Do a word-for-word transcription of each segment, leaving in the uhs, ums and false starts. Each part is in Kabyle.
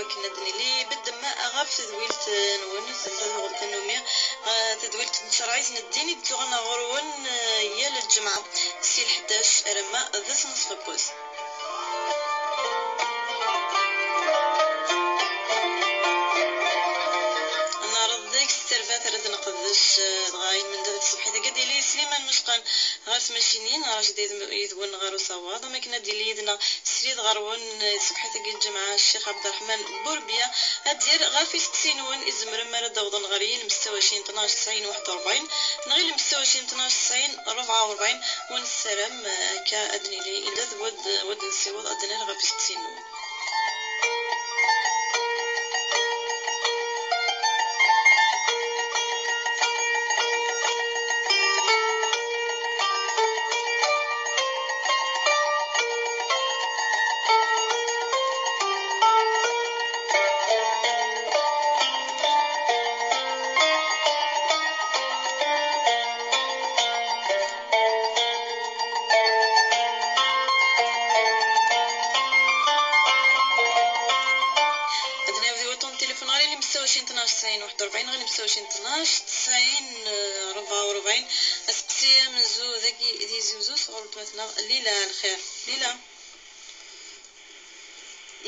Akken ad d-nili beddem ɣef tedwilt-nwen, tadwilt n umi, eh, tadwilt n tcerɛit n ddin i d-tuɣen ɣur-wen, eh, yal lǧemɛa si lḥdac alamma d snusef n wass. Neɛreḍ deg-s tarbat ara d-neqdec, eh, dɣa i lmendad n tṣebḥit-agi ad d-yili Sliman Mucqan ɣer tmacinin, Racid yid-, yid-wen ɣer usawaḍ, am akken ad d-yili yid-neɣ srid ɣer-wen, eh, ṣṣbeḥ-agi n lǧemɛa, Ccix Ɛebderreḥman Burebya, ad d-yerr ɣef isteqsiyen-nwen izemren mi ara d-awḍen ɣer yilem setta u ɛecrin tnac tesɛin waḥed u rebɛin neɣ ilem setta u ɛecrin tnac tesɛin rebɛa u rebɛin, u nessaram, eh, akka ad nili anda d wad, wad nessiweḍ ad d-nerr ɣef isteqsiyen-nwen. Ad nɛawed i waṭṭun n tilifun ɣer ilem setta u ɛecrin tnac tesɛin waḥed u rebɛin, ɣer ilem setta u ɛecrin tnac tesɛin rebɛa u rebɛin. Aseqsi amenzu dagi di Tizi Uzzu sɣur weltma-tneɣ Lila. Lxir Lila.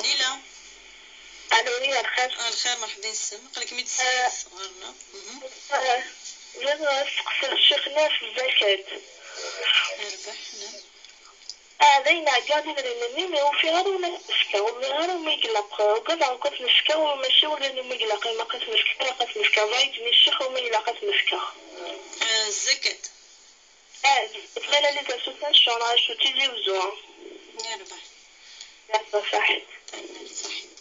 Lila. Alo, Lila, lxir. Ah, lxir, merḥba yes-m. Aql-ikem-id s ɣer-neɣ. Mhm. Ah, bɣiɣ ad steqsiɣ ccix-nni ɣef zzakat. Yerbeḥ, naam. Ah, d ayen ɛeggaɣ d idrimen-nni, mi ur ufiɣ ara ula ad t-nefkeɣ, ur lliɣ ara umi ilaq, ugadeɣ akk ad t-nefkeɣ, ur mačči ula d umi ilaq, ilaq ad t-nefkeɣ, ilaq ad t-nefkeɣ, ẓẓay-d-nni ccix umi ilaq ad t-nefkeɣ. Ah, zzakat. Ah, d la, la, les associations, ah, je suis Tizi Ouzou. Yerbeḥ. Yerbeḥ, ṣaḥit. Tanemmirt, ṣaḥit.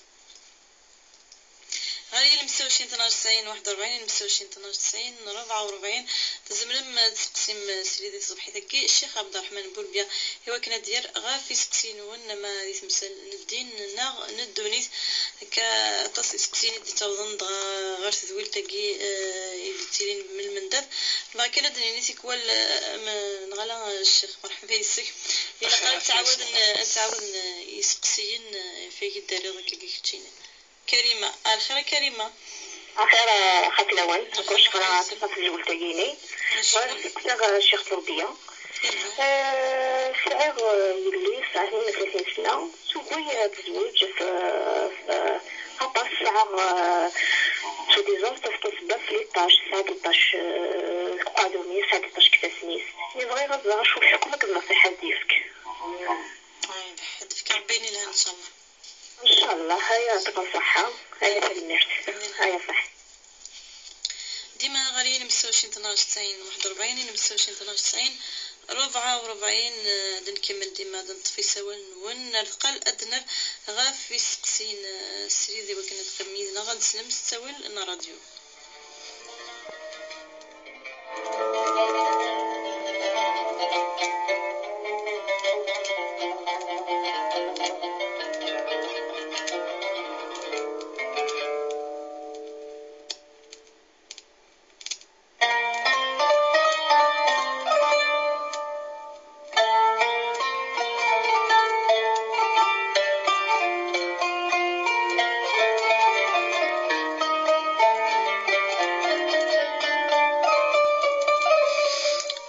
Ɣer yilem setta u ɛecrin tnac tesɛin waḥed u rebɛin, yilem setta u ɛecrin tnac tesɛin rebɛa u rebɛin, tzemrem ad tseqsim srid di tṣebḥit-agi Ccix Ɛebderreḥman Burebya i wakken ad d-yerr ɣef iseqsiyen-nwen ama di temsal n ddin neɣ n ddunit. Akka aṭas iseqsiyen i d-ittawḍen dɣa ɣer tedwilt-agi, eh, i d-ittilin m lmendad. Dɣa kan ad d-nini tikwal, eh, m-, neɣ ala, eh, Ccix, merḥba yes-k. Ilaq ad ttɛawaden, ad ttɛawaden, eh, iseqsiyen, eh, ɣef wagi d-terriḍ akka keččini. Karima, a lxir a Karima. Axir, a xat Lawan, akk cekra aṭas ɣef tzewwut-agi-ni. Bɣiɣ ad steqsiɣ, a, Ccix Burebya. Ah, sɛiɣ, ah, yelli, sɛiɣ tnin u tlatin sna, tugi ad tezweǧ, ah, ah, aṭas, sɛiɣ, ah, soi-disant, tafka sebba f liṭac, sɛiɣ liṭac, ah, deg uqadum-is, sɛiɣ liṭac deg ifassen-is. Bɣiɣ ad ẓreɣ acu lḥukm akked nnṣiḥa ad d-yefk. Ay, ad d-yefk Rebbi ayen yelhan, ncallah. Ncallah, aya yeɛṭik ṣṣeḥḥa. Aya tanemmirt. Aya ṣaḥ. Dima ɣer yilem setta u ɛecrin tnac tesɛin waḥed u rebɛin, yilem setta u ɛecrin tnac tesɛin rebɛa u rebɛin, eh, ad nkemmel dima ad neṭṭef isawalen-nwen ar deqqal ad d-nerr ɣef iseqsiyen, eh, srid i wakken ad teqqimem yid-neɣ ad teslem s ttawil n ṛṛadyu.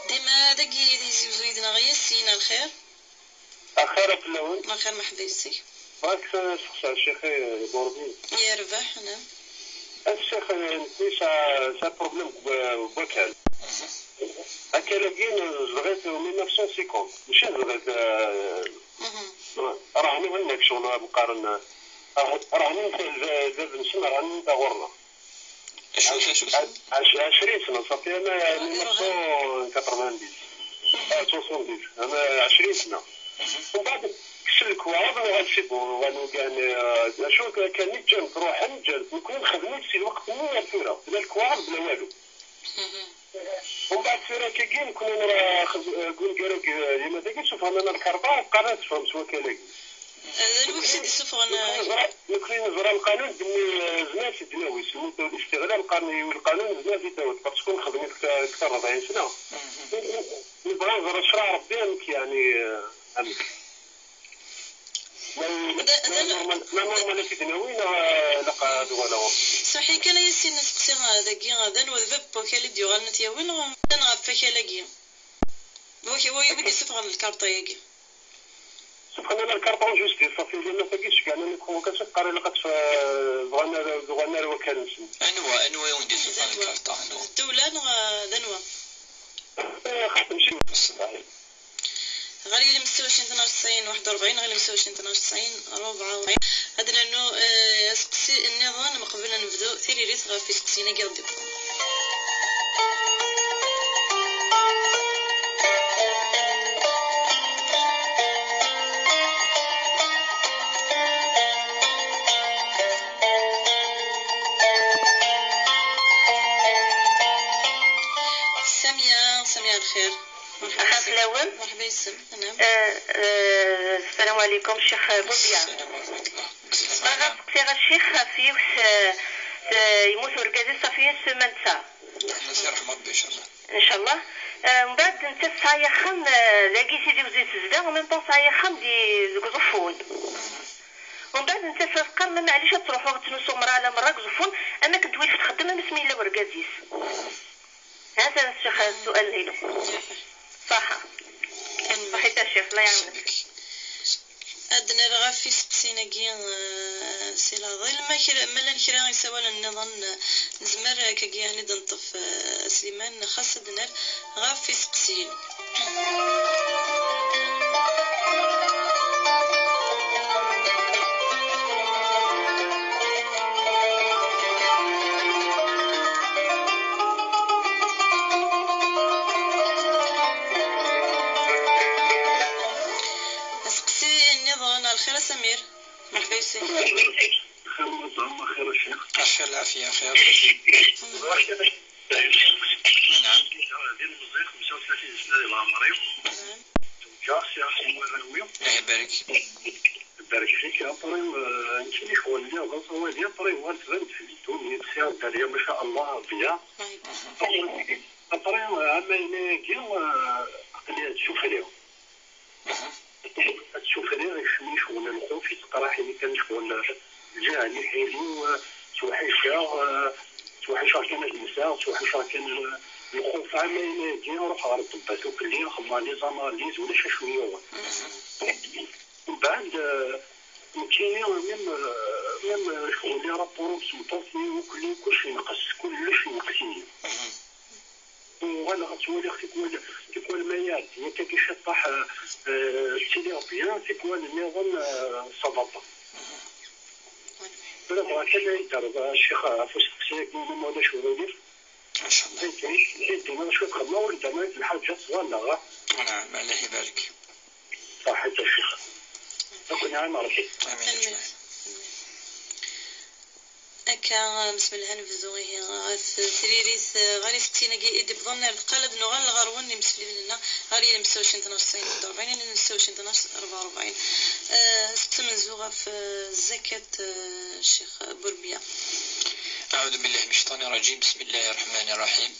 Dima dagi di Tizi Uzzu yid-neɣ Yasin, a lxir. Axir a fell-awen. Axir, merḥba yes-k. Bɣiɣ ad seqsiɣ ccix Burebya. Yerbeḥ, naam. A ccix, nekni sɛiɣ, sɛiɣ problème deg wa-, deg wakal. Akal-agi nezdeɣ-it au mille neuf cent cinquante. Mačči nezdeɣ-it, eh, mhm, rehnen-aɣ ccɣel, am qqaren, eh, rehnen-t, bab-nsen rehnen-t ɣur-neɣ. Acu, acu, acu? Ɛec-, ɛecrin sna, ça fait, ama mille neuf cent quatre-vingt-dix. Ah, soixante-dix. Ama ɛecrin sna. Mhm. Umbeɛd, kksen lekwaɣeḍ, nuɣal c'est bon, nuɣal nugar, eh, acu, kan i ǧǧan-t, ruḥen, ǧǧan-t. Nekni nexdem-it si lweqt-nni ar tura. Bla lekwaɣeḍ, bla walu. Mhm. Umbeɛd tura akkagi, nekni nra xez-, eh, deg ungar-agi, eh, yama dagi, sufɣen-aneɣ lkarḍa, qqaren ad teffɣem s wakal-agi. D anwa i k-id-issufɣen? Nekni neẓra, nekni neẓra lqanun, d-nni, eh, zna s ddnawi, s lmuta ulistiɣlal, qqaren i lqanun, zna s ddnawi, parce que nexdem-it kta-, ktar rebɛin sna. Mhm. Nebɣa nẓer ccṛeɛ Ṛebbi amek, yeɛni, eh, amek. La normal, la normal ad t-id-nawi neɣ, eh, ilaq ad uɣaleɣ? Saḥi kan a Yasin, aseqsi, eh, dagi, eh, d anwa d bab n wakal i d-yuɣalen ad t-yawi neɣ atan ɣef wakal-agi? D wak-, wa, wa i d-yessufɣen lkarṭa-agi? Sufɣen-aneɣ lkarṭa en justice, safi, llan tagi ceggɛen-aneɣ convocation, qqaren ilaq ad tf-, bɣan ar, bɣan ar wakal-nsen. Anwa, anwa i wen-d-yessufɣen lkarṭa? Anwa? D ddewla neɣ, eh, d anwa? Eh, xaṭi, mačči. Ɣer yilem setta u ɛecrin tnac tesɛin waḥed u rebɛin, ɣer yilem setta u ɛecrin tnac tesɛin rebɛa u rebɛin. Ad nernu, eh, aseqsi nniḍen meqbel ad nebdu tiririt ɣef iseqsiyen-agi i ɣ-d-iwwḍen. Samia, Samia lxir. Merḥba. Aha, yes-m. Fell-awen. Merḥba yes-m. Anam. Eh, eh, السلام عليكم الشيخ بوبيا. السلام ورحمة الله. Bɣiɣ ad seqsiɣ الشيخ ɣef yiwet, eh, eh, yemmut urgaz-is صافي une semaine d ça. Ṛebbi iṛḥem Ṛebbi, ncallah. Ncallah. Eh, mbeɛd nettat tesɛa axxam, eh, dagi Sidi Uzzu i tezdeɣ, en même temps tesɛa axxam di, deg Uẓeffun. Mbeɛd nettat teqqar ma maɛlic ad truḥ ad tnusu merra ala merra deg Uẓeffun, am akken twilef txeddem am asmi yella urgaz-is. هذا الشيخ السؤال ليلو. صح. صحيت يا شيخ، الله يعاونك. Ad d-nerr ɣef iseqsiyen-agi, eh, si laḍil. Ma kra, ma llan kra isawalen nniḍen, eh, nezmer, eh, akkagi ad d-neṭṭef, eh, Sliman, xas ad d-nerr ɣef iseqsiyen. Aseqsi nniḍen, a lxir a Samir. Merḥba yes-k. Xir, lɛafya, xir. نعم. Di lemẓi, xemsa u tlatin sna di leɛmer-iw. نعم. Zewǧeɣ, sɛiɣ sin warraw-iw. الله يبارك. Ibarek fik. Après, euh, nekkini ccɣel lliɣ d aẓawali, après uɣal tban-d fell-i ddunit, sɛiɣ dderya, maca Allah, Rebbi. Après, euh, am ayen-agi, euh, aql-i ad ssufriɣ. Ad ssufriɣ, ikcem-iyi ccɣel n lxuf, iseqraḥ-iyi kan ccɣel, lǧaha n iḥili-w, ttweḥḥiceɣ, ttweḥḥiceɣ kan ad mteɣ, ttweḥḥiceɣ kan, lxuf am ayen-agi, ruḥeɣ ɣer ṭṭebbat ukelli, xemmeɣ les analyses, ulac acu yuɣen. Mbeɛd, nekkini, même, même ccɣel-i, rapport-iw d tmeṭṭut-nni, ukelli, kullec yenqes, kullec yenqes-iyi. Uɣaleɣ ad ttwaliɣ tikwal, tikwal ma iɛeddi akka ciṭṭaḥ, eh, ttiliɣ bien, tikwal nniḍen, eh, ça va pas. Ladɣa kan ay d-terreḍ, a ccix, ɣef usteqsi-agi-inu, ma ulac uɣilif. Ncallah. Ay d-, ay d-tiniḍ acu i txedmeḍ, ur d-rnant lḥaǧa tẓalleɣ. Naɛam, Allah ibarek. Ṣaḥit a ccix. Ad ken-iɛan Ṛebbi. Amin. Amin. Akka, mseblahen bdu ihi ɣef tririt, eh, ɣer iseqsiyen-agi i d-iwwḍen ar deqqal, ad nuɣal ɣer-wen imsefliden-nneɣ ɣer yilem setta u ɛecrin tnac tesɛin waḥed u rebɛin, yilem setta u ɛecrin tnac rebɛa u rebɛin. Eh, seqsi amenzu ɣef, eh, zzakat, eh, Ccix Burbiya. أعوذ بالله من الشيطان الرجيم. بسم الله الرحمن الرحيم.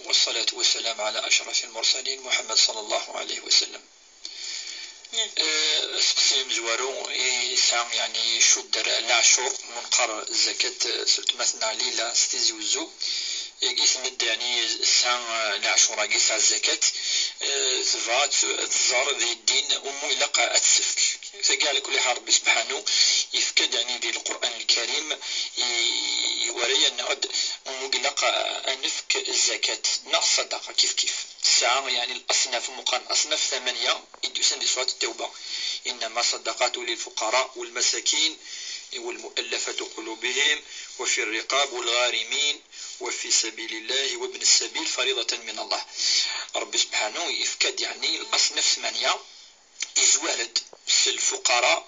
والصلاة والسلام على أشرف المرسلين محمد صلى الله عليه وسلم. Eh, aseqsi amezwaru yesɛa, yeɛni, icudd ar leɛcur, ma neqqar zzakat, eh, s weltma-tneɣ Lila s Tizi Wezzu. Yagi tenna-d, yeɛni, tesɛa, eh, leɛcur-agi, tesɛa zzakat, eh, tebɣa ad t-, ad tẓer di ddin umi ilaq ad tt-tefk. Tagi, ɛla kulli ḥal, Ṛebbi sebḥanu yefka-d, yeɛni, di Lqur'an Lkarim, i, iwara-yaneɣ-d umi ilaq, eh, ad nefk zzakat neɣ ṣṣadaqa, kif kif. Tesɛa, yeɛni, الأصناف, meqqar أصناف ثمانية i d-yusan di surat Ttawba. إنما الصدقات للفقراء والمساكين والمؤلفة قلوبهم وفي الرقاب والغارمين وفي سبيل الله وابن السبيل فريضة من الله. Ṛebbi sebḥanu yefka-d, yeɛni, الأصناف ثمانية, yezwar-d s lfuqara,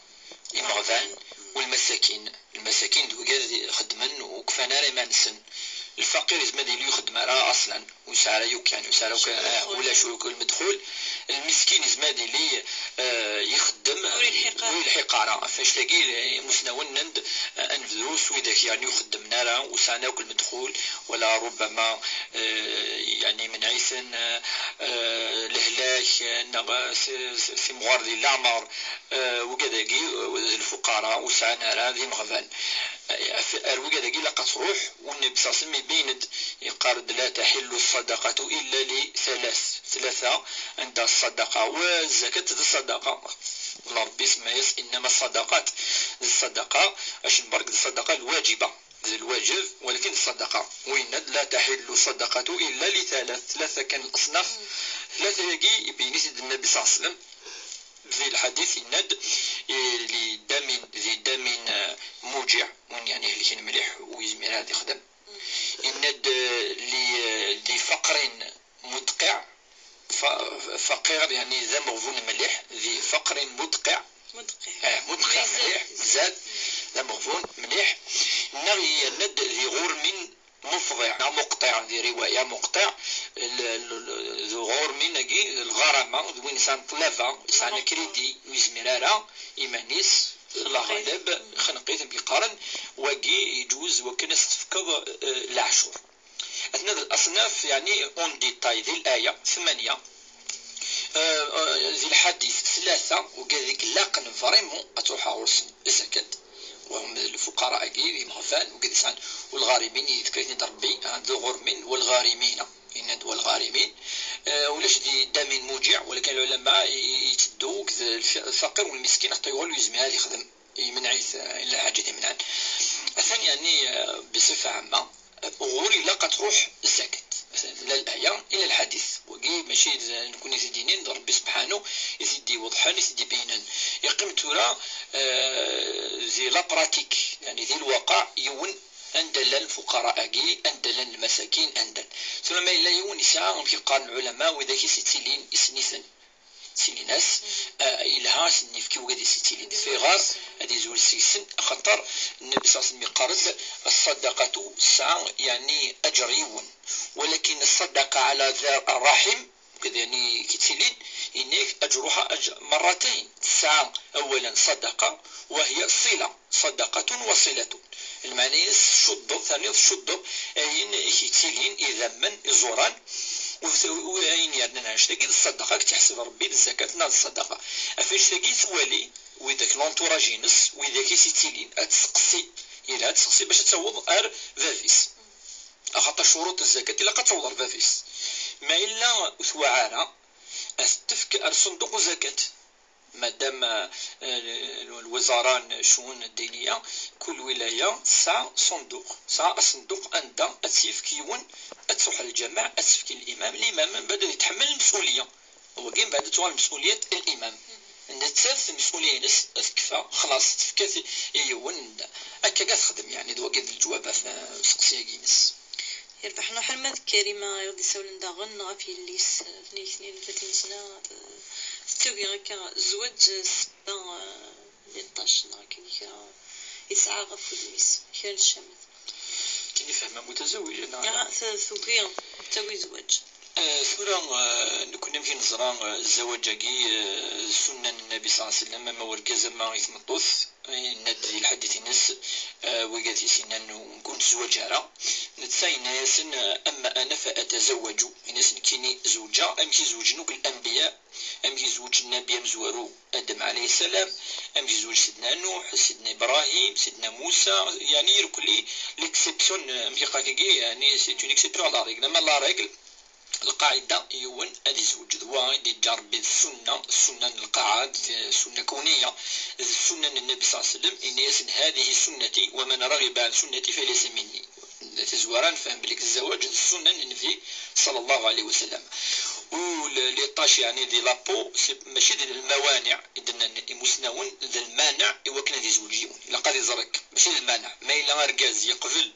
imeɣban, والمساكين. Lmasakin d wigad ixeddmen ur kfan ara iman-nsen. Lfaqir yezmer ad yili ur ixeddem ara aṣlan, ur yesɛi ara yakk, yeɛni ur yesɛi ara yakk, ulac yakk lmedxul. Lmiskin yezmer ad yili, eh, ixeddem, ur yelḥiq ara. Ur yelḥiq ara. Ɣef wannect-agi, eh, imusnawen nnan-d, eh, ad nebdu s widak, yeɛni ur xeddmen ara, ur sɛan akk lmedxul, wala rubbama, eh, yeɛni imenɛ-iten, eh, eh, lehlak, eh, neɣ, eh, s-, s-, timɣar di leɛmer, eh, wigad-agi, eh, d lfuqara, ur sɛan ara d imeɣban. Eh, ar wigad-agi ilaq ad truḥ, u Nnbi صلى الله عليه وسلم يبين-d, يقال-d: "لا تحل الصدقة إلا لثلاث." Tlata, anda ṣṣadaqa, wa zzakat d ṣṣadaqa. Ṛebbi isemma-yas: "إنما الصدقات." D ṣṣadaqa, acu n berk d ṣṣadaqa lwaǧiba. D lwaǧeb, walakin d ṣṣadaqa. Wa yenna-d: "لا تحل الصدقة إلا لثلاث." Tlata kan leṣnaf, tlata-agi ibeyyen-it-id Nnbi صلى الله عليه وسلم. Di lḥadit yenna-d, eh, li damin, di damin, eh, muǧiɛ, win yeɛni ihelken mliḥ, ur yezmir ad ixdem. Yenna-d, eh, li, eh, di faqrin mudqiɛ, fa-, faqir yeɛni d ameɣbun mliḥ, di faqrin mudqiɛ. Mudqiɛ. Eh, mudqiɛ mliḥ, zad, d ameɣbun mliḥ. Neɣ yenna-d di ɣurmin mufḍiɛ, neɣ muqṭiɛ, di riwaya muqṭiɛ, l-, l-, l-, d ɣurmin-agi, lɣarama, d win yesɛan ṭṭlaba, yesɛan akridi, ur yezmir ara iman-is, Allah ɣaleb, xenqit, amek i qqaren, wagi yeǧwez wakken ad s-tefkeḍ, eh, leɛcur. Atna d aṣnaf, yeɛni, en détail, di laya, ثمانية. Eh, eh, di lḥadit, tlata, wigad i ilaqen vraiment ad truḥ ɣur-sen zakat. وهم الفقراء-agi, d imeɣban, wigad yesɛan, والغارمين, yefka-ten-id Rebbi, ah, d uɣurmin, والغارمين, yenna-d والغارمين. Eh, ulac di damin muǧiɛ, walakin lɛulama i-, i-, yetteddu deg lf-, lfaqir u lmiskin, xaṭer yuɣal ur yezmir ad ixdem, yemneɛ-it, eh, lḥaǧat imenɛen. Atan, yeɛni, eh, بصفة عامة, uɣur ilaq ad truḥ zzakat. Atan la laya, ila lḥadit. Wagi mačči d nekkni i t-id-yennan, d Rebbi sebḥanu i t-id-iweḍḥen, i t-id-ibeynen. Yeqqim tura, eh, di la pratique, yeɛni di lwaqiɛ, yiwen anda llan lfuqara-agi, anda llan lmasakin, anda. Tura ma yella yiwen yesɛa, amek i qqaren lɛulama, widak i s-ittilin, issen-iten. Tilin-as, eh, yelha ad sen-nefk i wigad i s-ittilin. Tiɣar ad izwel seg-sen, axaṭer Nnbi صلى الله عليه وسلم yeqqar-d: "الصدقة tesɛa, yeɛni, aǧer yiwen. ولكن الصدقة على ذي الرحم", wigad, yeɛni, k-ittilin, yenna-yak aǧruḥa aǧ-, مرتين. Tesɛa, أولا, ṣṣadaqa, وهي صلة. صدقة وصلة. Lmeɛna-ines tcuddeḍ, terniḍ tcuddeḍ ayen i k-yettilin, idammen, iẓuran, u t-, u ayen yernan annect-agi d ṣṣadaqa, ad k-tt-iḥseb Rebbi d zzakat neɣ d ṣṣadaqa. Ɣef annect-agi yettwali widak l'entourage-ines, widak i s-yettilin, ad tseqsi, yelha ad tseqsi bac ad taweḍ ar bab-is. Axaṭer ccuruṭ n zzakat ilaq ad taweḍ ar bab-is. Ma yella ur twaɛ ara, ad t-tefk ar ṣunduq n zzakat. Madam, eh, lwizara n ccun ddiniya, kul wilaya tesɛa ṣunduq, tesɛa aṣenduq anda ad tt-yefk yiwen, ad truḥ ɣer lǧameɛ, ad tt-tefk i limam, limam mbeɛd ad yetḥemmel lmesulya. Wagi mbeɛd ad tuɣal lmesulya n limam. Nettat lmesulya-ines ad tekfa, xlaṣ, tefka-t i yiwen, akka ad texdem, yeɛni d wagi d leǧwab ɣef, eh, useqsi-agi-ines. Yerbeḥ lḥal ma d Karima i ɣ-d-isawlen daɣen ɣef yelli-s, eh, tnigit-nni n Fatin Zna, eh, tettagi akka zzwaǧ, eh, sebba, eh, n iṭṭac neɣ akken kra yesɛa ɣef wudem-is, kra n ccamat. Akken i fehmeɣ, mutazawiǧa, neɣ ala? Ah, t-, tugi, tettagi zzwaǧ. Eh, tura, eh, nekkni amek i neẓra, eh, zzwaǧ-agi, eh, d ssunna n Nnbi صلى الله عليه وسلم, ama urgaz ama i tmeṭṭut, yenna-d di lḥadit-ines, eh, wigad i s-yennan ur nettezwaǧ ara. Netta yenna-yasen, eh, أما أنا فأتزوج, yenna-yasen nekkini zewǧeɣ, amek i zewǧen akk lanbiya, amek i zewǧ nnabi amezwaru Adem عليه السلام, amek i zewǧ Sidna Nuḥ, Sidna Ibrahim, Sidna Musa, yeɛni irkelli l'exception, eh, amek i qqar-agi, yeɛni c'est une exception à la règle. Ama la règle, lqaɛida, yiwen ad izweǧ, d wa i d-yeǧǧa Rebbi d ssunna, ssunna n lqaɛa, d ssunna kawniya, d ssunna n Nnbi صلى الله عليه وسلم, yenna-yasen: "هذه سنتي ومن رغب عن سنتي فليس مني." Tazwara nefhem belli zzwaǧ d ssunna n Nnbi صلى الله عليه وسلم. U l-, les tâches, yeɛni di la peau, c'est, mačči d lmawaniɛ i d-nnan imusnawen, d lmanaɛ i wakken ad izweǧ yiwen. Ilaq ad iẓer akka, mačči d lmanaɛ. Ma yella argaz yeqbel,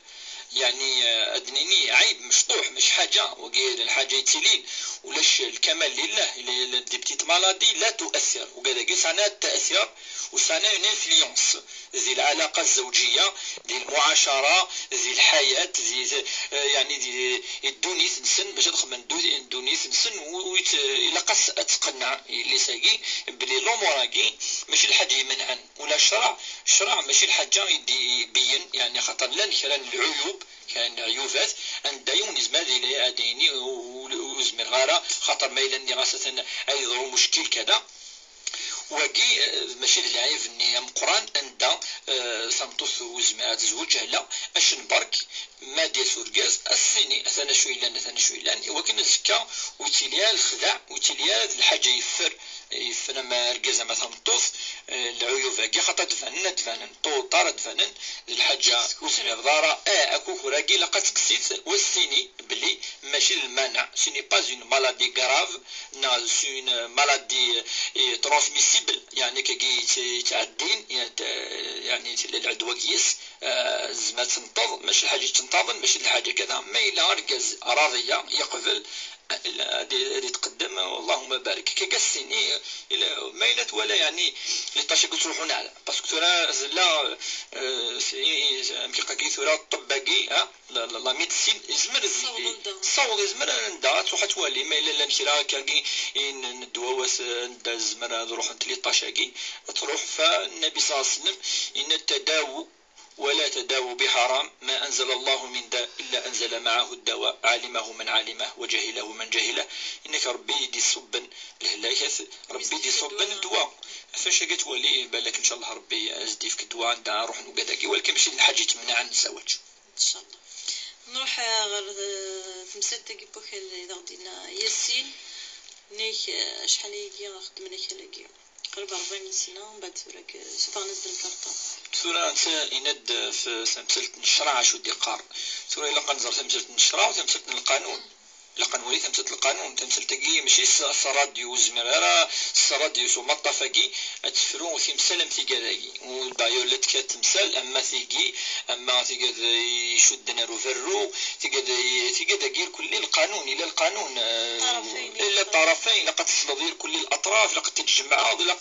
yeɛni, eh, ad d-nini ɛib, mecṭuḥ, mačči ḥaǧa, wagi d lḥaǧa yettilin, ulac lkamal lillah, il-, il-, des petites maladies لا تؤثر, wigad-agi sɛan التأثير, وسعنا une influence ذي العلاقة الزوجية، ذي المعاشرة، ذي الحياة، ذي، يعني ذي الدونيت نسن، باش تخمن الدونيت نسن، ويت-، إلا قص أتقنع اللي ساقي بلي لوموراقي ماشي الحاجة يمنعن ولا الشرع، الشرع ماشي الحاجة يدي يبين، يعني خاطر لان كرا العيوب، كاين عيوبات، عند يونس ما ذي لا يعديني وزمير غارة، خاطر ما إلا أني غاسة أي ظهور مشكل كذا. Wagi, eh, mačči d lɛib-nni ameqqran anda, eh, tameṭṭut ur tezmir ad tezweǧ, ala, acu n berk, ma d-yas urgaz, ad s-tini, atan acu yellan, atan acu yellan, iwakken azekka ur yettili ara lexdeɛ, ur yettili ara d lḥaǧa yeffer, yeffer ama argaz ama tameṭṭut, eh, lɛuyub-agi, xaṭer ad d-banen, ad d-banen, ṭuṭar ad d-banen, d lḥaǧa ur tezmireḍ ara, eh, akukur-agi ilaq ad tekkes-it, u ad s-tini belli mačči d lmana, ce n'est pas une maladie grave, neɣ c'est une maladie, eh, transmissible, يعني كاكي يتعدين، يعني تلي العدوى كيس، آه، زعما تنتظ، ماشي الحاجة تنتظم، ماشي الحاجة كذا، ما إلا أرجز راضية يقبل، آه، هذه هذه تقدم، اللهم بارك. كي قسيني، إلا ما إلا تولا يعني لي طاشي قلت روحونا على، باسكو ترى زلا، آه، سي، كي قاكي ترى الطب باقي، ها؟ لا، لا، لا ميديسين يزمر، صوض ندى. صوض يزمر ندى، تروح توالي، ما إلا لان كرا كاكي إن الدواوات ندى زمر، تروح تلي طاشاكي، تروح. فالنبي صلى الله عليه وسلم إن التداوى ولا تداوى بحرام، ما أنزل الله من داء إلا أنزل معه الدواء، علمه من علمه وجهله من جهله. إنك ربي يدي صبا الهلاكات، ربي يدي صبا الدواء. فاش قتولي بالك إن شاء الله ربي أزدي فيك الدواء عندها روح نقداكي، ولكن ماشي الحاجة تمنع عن الزواج. إن شاء الله. نروح، آه، غير، آه، تمثال تاكي بوكال إذا غدينا ياسين. نيك، آه، شحال هيكي خدمنا كلاكي؟ قريب أربعين سنة، ومن بعد ثورة ك-، سوف نزل الكارطة. ثورة أنت إند في تمثال الشرع شو دي قار؟ ثورة إلا قنزر تمثال الشرع وتمثال القانون. إلا قنولي تمثال القانون، تمثال تاكي ماشي س-، س راديو زمير، راه س راديو سو مطافاكي، تفرو تمثال أم تيكاداكي. ودايو لا تكاد تمثال، أما تيكي، أما تيكاد يشدنا رو فرو، تيكاد، تيكاد كل القانون، إلا القانون، آه، طرفين. إلا الطرفين، لقد تصلضير كل الأطراف، لقد تتجمع، لا،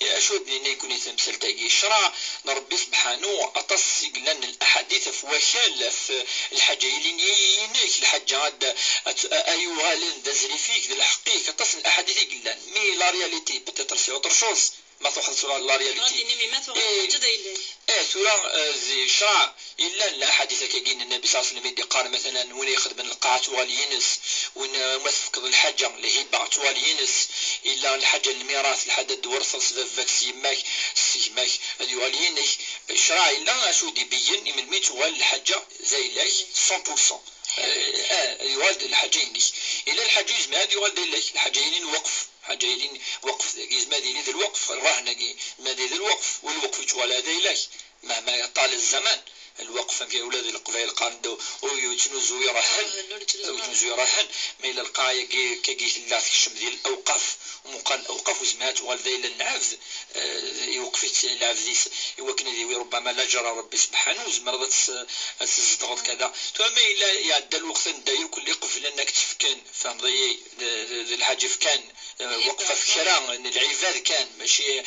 يا شو دينا يكون يتمثل تاقي الشرع، ربي سبحانه أطس يقلن الأحاديث في وكال في الحاجة يلي نينيك، الحاجة هاد أت-، أيها لن دزري فيك ذا الحقيقة، أطس الأحاديث يقلن، مي لا رياليتي بتتر سي أوتر شوز. ما تاخذ صورة لا رياليتي. غادي نمي ما تاخذ إيه. حاجة دا إلا. إيه، ثورة، آه، زي شرع إلا لا حديث كاين النبي صلى الله عليه وسلم يدي قال مثلًا وين يخدم القاعة توالينس، وين ما تفقد الحاجة الهبة توالينس، إلا الحاجة الميراث الحاجة دورث سببك سيماك، سيماك هذه والينك. الشرع إلا شو دي بين من ميت وال الحاجة زي لاك cent pour cent. آه، آه، يوالد الحاجة ينك. إلا الحاجة يزمي هذه يوالد لك الحاجة ينين وقف. حاجة يلي وقف، يزمر يلي ذا الوقف، الرهن كي، ما ذا الوقف، والوقف يتوالى ذا إلك. مهما يطال الزمن، الوقف كي ولاد القبائل قارن دو، ويتنوزو يرهن، ويتنوزو يرهن، ما إلا القاية كي، كي، كي لا تكشم ذي الأوقاف، ومقال الأوقاف وزمات والذا إلا النعبد، آه، يوقف يت-، العبد يس-، يوكن ذي ربما لا جرى ربي سبحانه، وزمر ذا تس-، تزدغض كذا. ثم إلا يعدى الوقت نداير كل قبل أنك تفكن، فهمضي، ذا، ذا، ذا الحاجة فكان. آه، وقفة في كرا، يعني العباد كان ماشي، آه،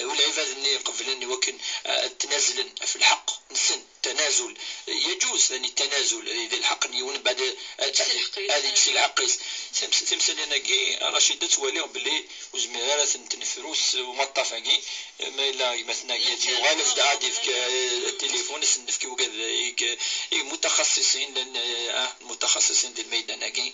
والعباد اللي قبل أن يوكن، آه، تنازلن في الحق، نسن تنازل، آه، يجوز، يعني التنازل، يعني ذي الحق نيون بعد، آه، هذه تسي الحق يس. تمس-، تمثال أنا كي رشيدة توالي بلي وزميرة تنفروس ومطافة كي، ما إلا مثلا كي يغالب عادي في ك-، التليفون سنفكي وكذا، إيه، متخصصين، لأن، آه، متخصصين دي الميدان كي.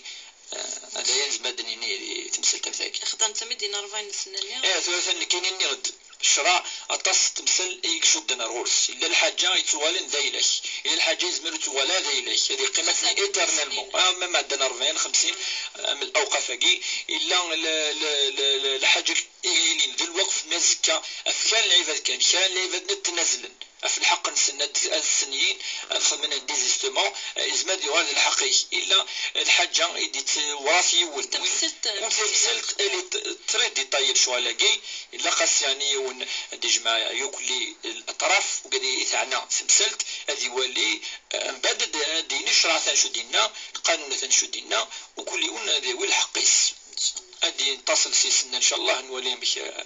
آه، هذا يلزم هذا نيني تمثل تمثاكي. خدام تمدين أربعين سنة. إيه، ثلاثة اللي كاينين نغد. الشرع أطاس تمثل يكشد نار غورس. إلا الحاجة يتوالن ذا إلك. إلا الحاجة يزمر يتوالى ذا إلك. هذه قيمة إيترنالمون. آه، ما معدنا أربعين، خمسين، آه، من الأوقاف هاكي. إلا ل-، ل-، ل-، ل-، الحاجة إلين ذا الوقف ما زكا. أفكان العباد كان. كان العباد نتنازلن. في الحق نسنى السنيين، نخدم أنا ديزيستومون، يزمر يغال الحقيقي. إلا الحاجة يدي ت-، وراث يول. تمثلت. وتمثلت اللي ت-، تري ديتايل شغل كي، إلا خاص يعني يون ديجمع يوكلي الأطراف، وقد يتعنى تمثلت، هذه يولي، آه، من بعد د-، دين الشرع ثانشو دينا، القانون ثانشو دينا، وكل يون هذا يولي الحقيس. إن شاء الله. هذه نتصل سي سنة إن شاء الله نولي بك، آه،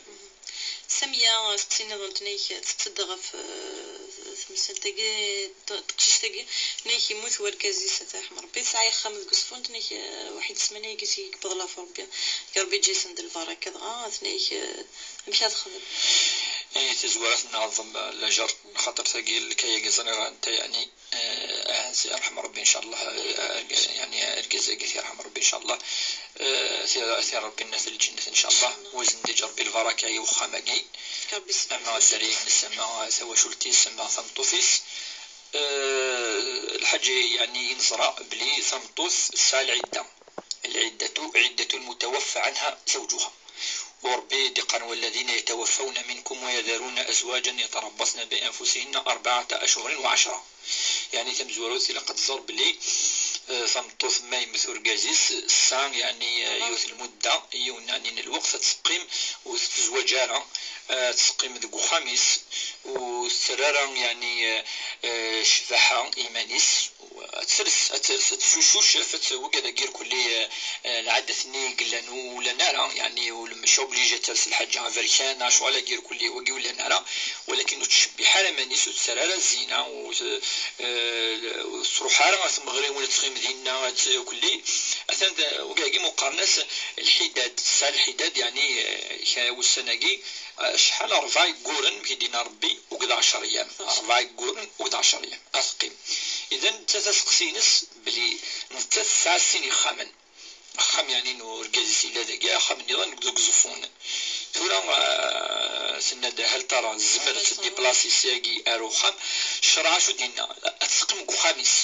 Samiya, asteqsi nniḍen, tenna-k tettedder ɣef, eh, temsalt-agi, t-, teqcict-agi, tenna-k yemmut wergaz-is, ad t-yerḥem Rebbi, tesɛa axxam deg Usfund, tenna-k, eh, waḥid ssmana-agi seg yewweḍ lafu Rebbi, Rebbi yeǧǧa-yasen-d lbaraka, dɣa tenna-k, eh, amek ad texdem? Eh, tazwara tenneɛḍem, eh, lajer, xaṭer tagi lkay-agi ẓriɣ anta yeɛni. Eh, ah, yerḥem Rebbi, ncallah, eh, argaz, yeɛni, argaz-agi yerḥem Rebbi, ncallah. Eh, ti-, ti Rebbi nna fi lǧennet, ncallah. Wazen-d Rebbi lbaraka i wexxam-agi. Ama dderya-ines, ama tawacult-is, ama tameṭṭut-is. Eh, lḥaǧa, yeɛni, i neẓra belli tameṭṭut tesɛa lɛidda. العدة عدة المتوفى عنها زوجها. وربي يدي قال: "والذين يتوفون منكم ويذرون أزواجا يتربصن بأنفسهن أربعة أشهر وعشرة". يعني تمزوروت إلا قد زر بلي، آه، ثمطوث ما يمثل قازيس سان، يعني، آه، يوث المدة، يون، يعني، الوقت تسقيم وتتزوج على، آه، تسقيم ذو خميس وسرارة، يعني، آه، آه، شبحة إيمانيس. Ad ters, ad ters, ad tessucucef, ad tweg ad agir kulli, eh, eh, lɛadat-nni i yellan ur llan ara, yeɛni ur, mačči obligé ad ters lḥaǧa aberkan, ccɣel agir kulli wagi ur llan ara, walakin ur tettcebbiḥ ara iman-is, ur tettarra ara zzina, ur t-, eh, ur tettruḥ ara ɣer tmeɣriwin ad tɣim dinna, ad t-, kulli. Atan d, wagi meqqaren-as lḥidad, tesɛa lḥidad, yeɛni, eh, kra wussan-agi, eh, acḥal, rebɛa yegguren, mi k-id-yenna Rebbi, akked ɛecṛ yyam. Rebɛa yegguren akked ɛecṛ yyam. Ad teqqim. Idan, nettat aseqsi-ines belli nettat tesɛa sin yexxamen. Axxam, yeɛni, n urgaz-is yella dagi, axxam nniḍen deg Uẓeffun. Tura, eh, tenna-d: "Hal tara tezmer ad teddiplasi sagi ar uxxam?" Ccṛeɛ acu d-yenna? Ad teqqim deg uxxam-is.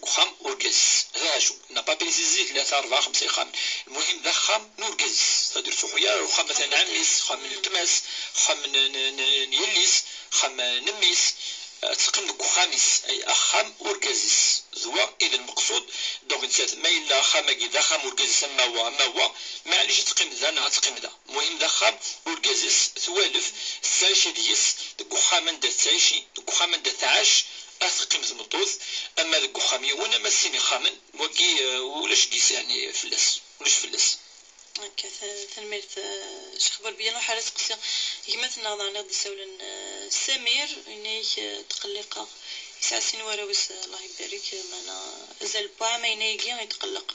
Uxxam urgaz-is. D acu? N'a pas précisé tlata, rebɛa, xemsa ixxamen. Lmuhim, d axxam n urgaz-is. C'est-à-dire, ur tettruḥu ara ar uxxam, atan n ɛemmi-s, axxam n weltma-s, axxam n, n, n, n yelli-s, axxam n mmi-s. Ad teqqim deg uxxam-is, ay axxam urgaz-is. D wa i d lmeqsud. Donc, nettat, ma yella axxam-agi d axxam urgaz-is, ama wa, ama wa, maɛlic ad teqqim da neɣ ad teqqim da. Lmuhim, d axxam urgaz-is, twalef, tettɛici deg-s, deg uxxam anda tettɛici, deg uxxam anda tɛac, ad teqqim tmeṭṭut, ama deg uxxam yiwen, ama sin ixxamen, wagi, eh, ulac deg-s, yeɛni, fell-as, ulac fell-as. Akka, ta-, tanemmirt, eh, Ccix Burbiya. Nruḥ ar useqsi. Gma-tneɣ daɣen i ɣ-d-isawlen, eh, Samir, yenna-ak, eh, tqelliqeɣ. Yesɛa sin warraw-is, eh, Allah ibarek, eh, meɛna azal n wɛam, yenna-agi yetqelleq.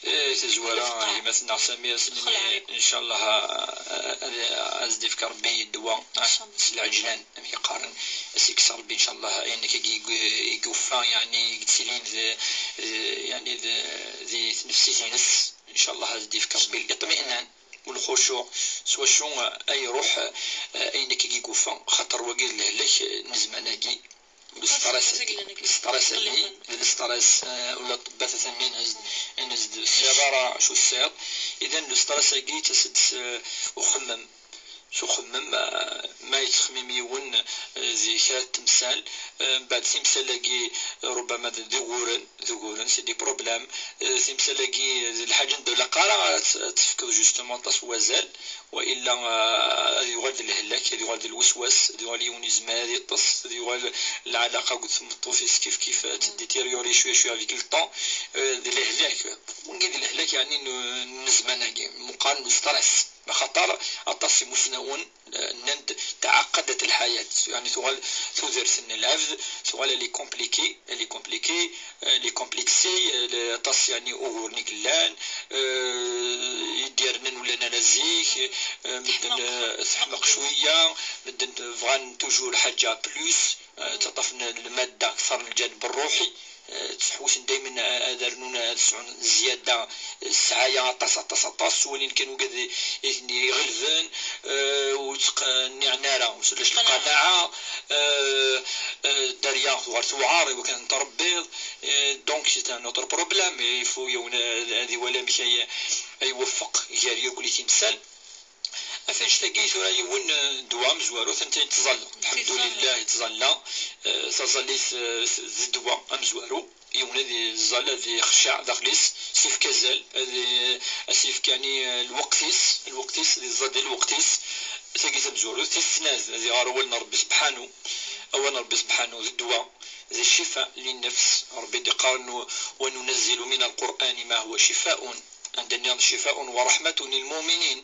Eh, tazwara, gma-tneɣ Samir, s-, ncallah, eh, ad, ad s-d-ifk Rebbi ddwa, ah, s lɛeǧlan, amek i qqaren, ad s-ikkes Rebbi, ncallah, ayen akka i gu-, i yufa, yeɛni, i yettilin d, d, yeɛni, d, di tnefsit-ines, ncallah, ad s-d-ifk Rebbi liṭminan u lxucuɛ, s wacu, eh, ay iruḥ, eh, ayen akka i yufa, xaṭer wagi d lehlak, eh, n zzman-agi. Lestress-agi, lestress-agi, d lestress, eh, ula ṭṭebbat atan-nni, ines-d, ines-d ssiḍ ara acu ssiḍ. Idan lestress-agi yettas-d s, eh, uxemmem. S uxemmem, eh, ma yettxemmim yiwen, eh, di kra n temsal, eh, mbeɛd timsal-agi, eh, rubbama d, d uguren, d uguren, c'est des problèmes. Eh, timsal-agi d lḥaǧa n dewla qara ad t-, ad tefkeḍ justement aṭas n wazal. Wa illa, ah, ad yuɣal d lehlak, ad yuɣal d lweswas, ad yuɣal yiwen yezmer ad yeṭṭes, ad yuɣal lɛalaqa akked tmeṭṭut-is kif kif ad teddétérioré cwiya cwiya avec le temps, euh, d lehlak. Wagi d lehlak, yeɛni, n, n zzman-agi, meqqar n ustress. Axaṭer aṭas imusnawen, euh, nnan-d تعقدت الحياة، yeɛni tuɣal tudert n lɛebd, tuɣal elle est compliquée. Elle est compliquée, elle est complexée, euh, le-, aṭas, yeɛni, uguren i yellan, euh, i d-yernan ur llan ara zik, euh, medden, euh, teḥmeq cwiya, medden bɣan toujours ḥaǧa plus, euh, ttaṭṭafen lmadda akteṛ n lǧaneb ṛṛuḥi, euh, ttḥewwisen daymen a-, ad rnun, ad sɛun zzyada ssɛaya aṭas, aṭas, aṭas, ttwalin kan wigad i, i ten-iɣelben, euh, ur ttqenniɛen ara, ulac lqanaɛa, euh, euh, dderya tuɣal tewɛer i wakken ad ten-tṛebbiḍ, euh, donc c'est un autre problème, il faut yiwen ad, ad iwali amek ay, ay iweffeq gar yakk timsal. Af annect-agi tura yiwen, euh, ddwa amezwaru, atan yettẓalla. Lḥemdulillah, yettẓalla. Euh, taẓallit, euh, d ddwa amezwaru. Yiwen ad iẓẓal, ad ixecceɛ daxel-is, ad s-ifk azal, ad i-, ad s-ifk, yeɛni, lweqt-is, lweqt-is, ad iẓẓal di lweqt-is. Tagi tamezwarut, tis snat, ad iɣer awal n Ṛebbi sebḥanu. Awal n Ṛebbi sebḥanu d ddwa, d ccifa linnefs. Ṛebbi d-iqqaren: "وننزل من القرآن ما هو شفاء". Anda nniḍen: "شفاء ورحمة للمؤمنين".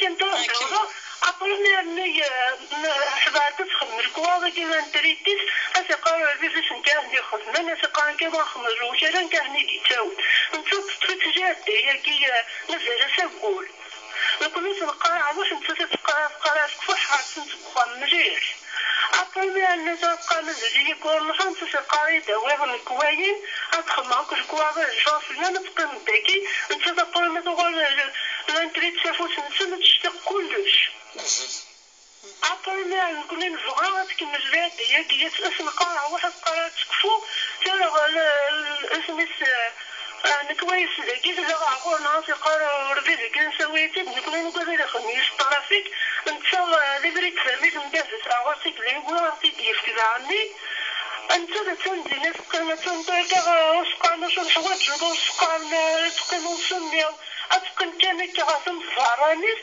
kan tura d-awḍeɣ. Après mi rnu ḥbart ad txemmel lekwaɣeḍ-agi n tritis, ad s-iqqar baba-s n kan ixedmen, ad s-iqqar kan axemmel ukran kan i d-yettawin. Netta teṭṭef-itt jadda-agi, mazal-as aggul. Nekkni s-neqqar aɛwac, netta s-teqqar teqqar-as kfuḥ ḥersen seg uxxam mliḥ. Après mi rnu s-teqqar mazal-iyi ggul netta s-teqqar-iyi-d awiḍ nekk wayen, ad xemmeɣ akk lekwaɣeḍ ad jjeɣ fell-am, ad teqqimeḍ dagi. Netta après mi tuɣal lantrit s afus-nsen ad tectiq kullec. Après mi nekkni nebɣa ad tkemmel lɛidda-agi, ad s-neqqar aɛwac, ad teqqar ad tekfu, tura isem-is Nekk wayes dagi tella ɣer ɣur-neɣ, as iqqar urbi dagi nsawi-tt-id, nekni nugad ad ixdem yis trafik, netta d ibrik fermit n baba-s, ɣur-s i yella yugi ad ɣ-t-id-yefk daɣenni. Netta d attan dinna teqqim, attan tirga ɣer useqqar, maca neḥwaǧ ur seqqaren ara, teqqim ur s-nniɣ, ad teqqim kan akka ɣer tmesberranit,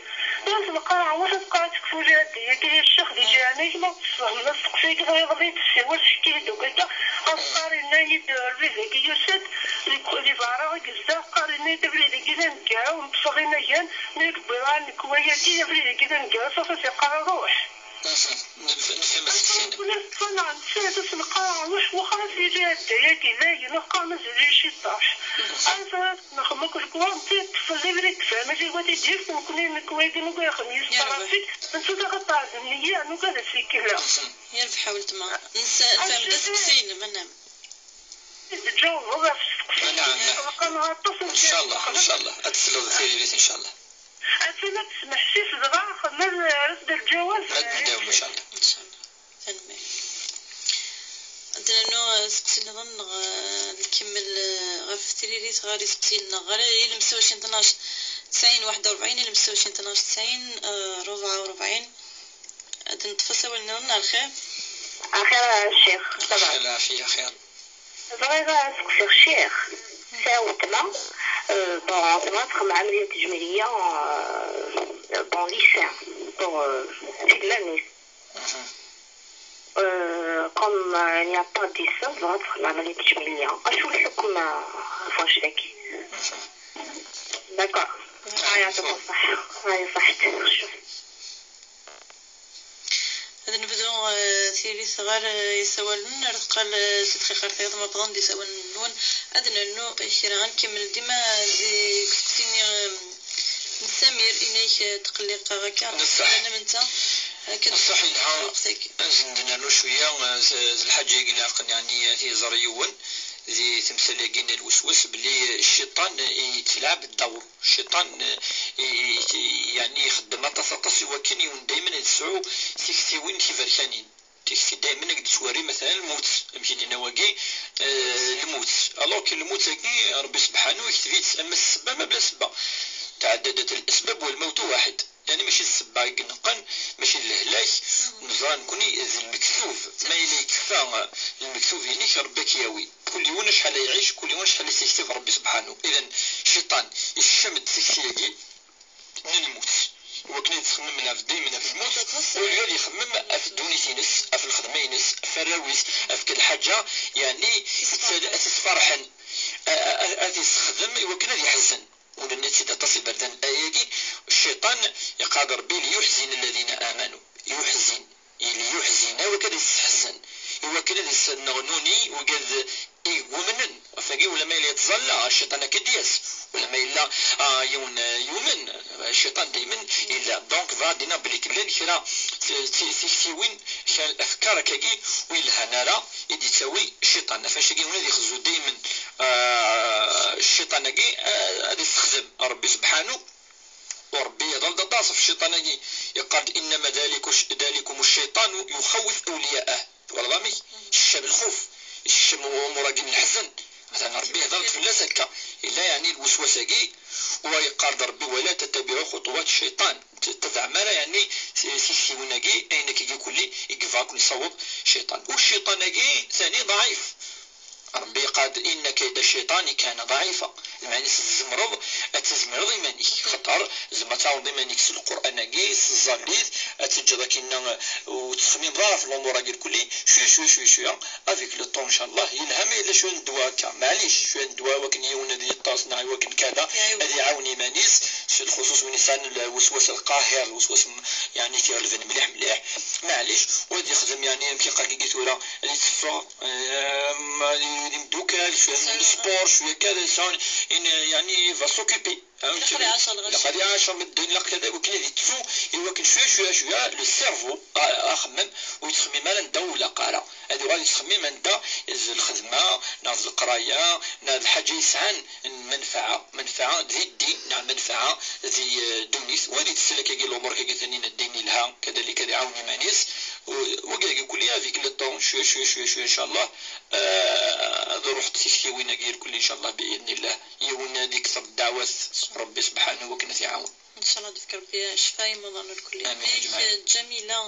ur s-neqqar ɣer wacu teqqar tekfuli addi-agi, a ccix di leɛnaya-k ma tfehmeḍ asteqsi-agi tɣiḍeḍ i d-tessiwel, ḥki-yi-d akk akka, aseqqar yenna-yi-d urbi dagi yusa-d, deg, di berra i yezdeɣ, qqar yenna-yi-d abrid-agi d aneggaru, neṭṭfeɣ inagan, mi i yewwi ɣer nekk wayagi, abrid-agi d aneggaru, safi as-iqqar ruḥ. Nefhem asteqsi-nnem. Nekni neṭṭef-aneɣ nettat, as-neqqar ruḥ wexxer-as yili adda-agi dayen, aqqar mazal-iyi ciṭṭaḥ. Ansa ara nexdem akk lekwaɣ, nettat teṭṭef-d abrid tefhem, mačči d wa t-id-yefk, nekni nekk wayagi nugad ad ixdem yis trafik, nettat axaṭer d nniya, nugad ad as-ikella. Yerbeḥ a weltma. Nefhem-d asteqsi-inem, anaɣ? Tǧawbeḍ ɣef usteqsi. Naɛam. Tlaqan-aɣ aṭas n ncallah, ncallah. Ad tesleḍ tiririt, ncallah. Atan ad tesmeḥsis dɣa, xemmem, rret-d lǧawab. Ad nɛawed, ncallah. Ncallah. Tanemmirt. Ad d-nernu, eh, asteqsi nniḍen neɣ, eh, nkemmel, eh, ɣef tririt ɣer isteqsiyen-nneɣ. Ɣer ilem ستة وعشرين اثناش تسعين واحد وأربعين, ilem ستة وعشرين اثناش تسعين, eh, ربعة وأربعين. Ad neṭṭef asawal-nniḍen neɣ xir? Axir a ccix, ça va. Lɛafiya, xir. Bɣiɣ ad seqsiɣ ccix. Sɛiɣ weltma, euh, bon, tebɣa ad txemmem ɛamliya tejmiliya, euh, bon, les seins, bon, euh, tigmamin-is. Euh, comme, euh, il n'y a pas de seins, tebɣa ad txemmem ɛamliya tejmiliya. Acu lḥukm, euh, ɣef wannect-agi? D'accord. Aya, yeɛṭik ṣṣeḥḥa. Aya, ṣaḥḥet. Ad nebdu, eh, tiririt ɣer, eh, yisawalen, ar teqqal, eh, si txixart-iḍ ma bḍan-d yisawalen-nwen. Ad nernu kra, ad nkemmel dima di, deg usteqsi-nni, eh, n Samir, inek, eh, tqelliqeɣ akka. Neṣṣeḥ. Am netta, akka. Neṣṣeḥ yelha. Lweqt-agi. Ad nernu cwiya, eh, s, s lḥaǧa-agi ilaqen, yeɛni, ad t-iẓer yiwen di temsal-agi n lweswas, belli cciṭan, eh, yettlaɛab ddawr. Cciṭan, eh, i, i, yeɛni ixeddem aṭas, aṭas i wakken yiwen daymen ad yesɛu tiktiwin tiberkanin. Tikti daymen ad k-d-tettwarri, matalan, lmut, amek i d-yenna wagi, eh, lmut. Alors que lmut-agi, Ṛebbi sebḥanu ikteb-itt, ama s ssebba, ama bla ssebba. تعددت الأسباب والموت واحد. Yeɛni mačči d ssebba i ineqqen, mačči d lehlak, neẓra nekni d lmektub. Ma yella yekfa lmektub-inek, Ṛebbi ad k-yawi. Kul yiwen acḥal ay iɛic, kul yiwen acḥal i s-yekteb Ṛebbi sebḥanu. Idan, cciṭan ikcem-d tikti-agi n lmut, iwakken ad yettxemmim ɣef daymen ɣef lmut, au lieu ad ixemmem ɣef ddunit-ines, ɣef lxedma-ines, ɣef warraw-is, ɣef kra lḥaǧa, yeɛni, ad t-isferḥen, a, a, a, ad t-issexdem iwakken ad yeḥzen. Ula netta-d aṭas iberdan ayagi, cciṭan, iqqar-d Ṛebbi: ليحزن الذين آمنوا. Yuḥzin. Ili yuḥzin, iwakken ad isseḥzen, iwakken ad isneɣnuni wigad i yumnen. Ɣef wagi, ulamma yella yettẓalla, cciṭan akka i d-yas. Ulamma yella, ah, yiwen, ah, yumen, cciṭan daymen yella. Donc, bɣiɣ ad d-iniɣ belli llan kra t-, t-, tiktiwin, kra afkar akkagi ur yelhan ara i d-yettawi cciṭan. Ɣef wannect-agi, yiwen ad ixezzu daymen, ah, cciṭan-agi, ah, ad issexdem Ṛebbi sebḥanu. U Ṛebbi iḍal-d aṭas ɣef cciṭan-agi, yeqqar-d: إنما ذلك، ذلكم الشيطان يخوف أولياءه. Twalaḍ amek? Ccem lxuf, ccem umur-agi n leḥzen. Atan Ṛebbi ihḍer-d fell-as akka. Yella yeɛni lweswas-agi, u yeqqar-d Ṛebbi: ولا تتبعوا خطوات الشيطان. Ur tettabaɛem ara yeɛni tiktiwin-agi, ayen akkagi kulli i yebɣa ad ken-isaweḍ cciṭan. U cciṭan-agi tani ḍɛif. Ṛebbi yeqqar-d: إن كيد الشيطان كان ضعيفا. Lmeɛna-s tzemreḍ ad tazmireḍ iman-ik, xaṭer tzemreḍ ad tɛawneḍ iman-ik s Lqur'an-agi, s tẓallit, ad teǧǧeḍ akinna ur tettxemmimeḍ ara ɣef lumuṛ-agi lkulli, cwiya, cwiya, cwiya, cwiya, avec le temps, ncallah, yelha ma yella cwiya n ddwa akka, maɛlic, cwiya n ddwa iwakken yiwen ad yeṭṭes, neɣ iwakken kada, ad iɛawen iman-is, s lxuṣuṣ win yesɛan lweswas lqahiṛ, lweswas m-, yeɛni t-iɣelben mliḥ, mliḥ, maɛlic, u ad yexdem, yeɛni, amek i qqaren tura, ad yetteffeɣ, Ehm, d imeddukal, cwiya n sport, cwiya kada, sɛun, in, yeɛni, va s'occuper. Ilaq ad iɛac ɣer lɣaci. Ilaq ad iɛac medden, ilaq kada, iwakken ad yettu, iwakken cwiya, cwiya, cwiya, le cerveau, a-, axemmem, ur yettxemmim ara anda ur ilaq ara. Ad yuɣal yettxemmim anda d lxedma, neɣ d leqraya, neɣ d lḥaǧa yesɛan manfaɛa, manfaɛa di ddin, neɣ manfaɛa di, eh, ddunit. Wa ad yettel akkagi lumuṛ-agi tanin ddin yelha, kadalik ad iɛawen iman-is, Wagi kulli avec le temps, cwiya cwiya cwiya cwiya, inchallah. Ad ruḥent tiktiwin-agi irkelli, inchallah, bi idnillah. Yiwen ad ikter ddeɛwat Rebbi subḥanahu wakken ad t-iɛawen. Inchallah ad ifk Rebbi ccfa i imuḍan irkelli. Amin. Yak Ǧamila,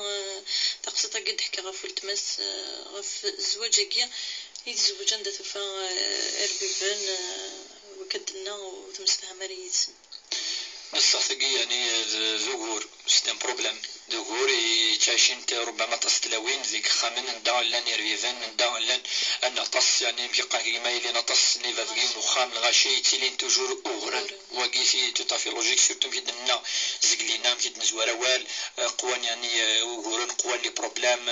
taqsiṭ-agi d-teḥka ɣef weltma-s, ɣef zzwaǧ-agi i tezweǧ, anda tufa irbiben, wakka d-tenna, ur temsefham ara yid-sen. Ass-a tagi, yeɛni, d, d ugur, c'est un problème. D ugur i yettɛicin-t rubbama aṭas n tlawin deg yexxamen anda llan irbiben, anda llan, llan aṭas, yeɛni, amek i qqaren, ma yellan aṭas n ibad deg yiwen uxxam, lɣaci yettilin toujours ugren. Wagi, c'est tout à fait logique, surtout amek i d-nenna zgelina, amek i d-nezwar awal, qwan, yeɛni, uguren, qwan les problèmes,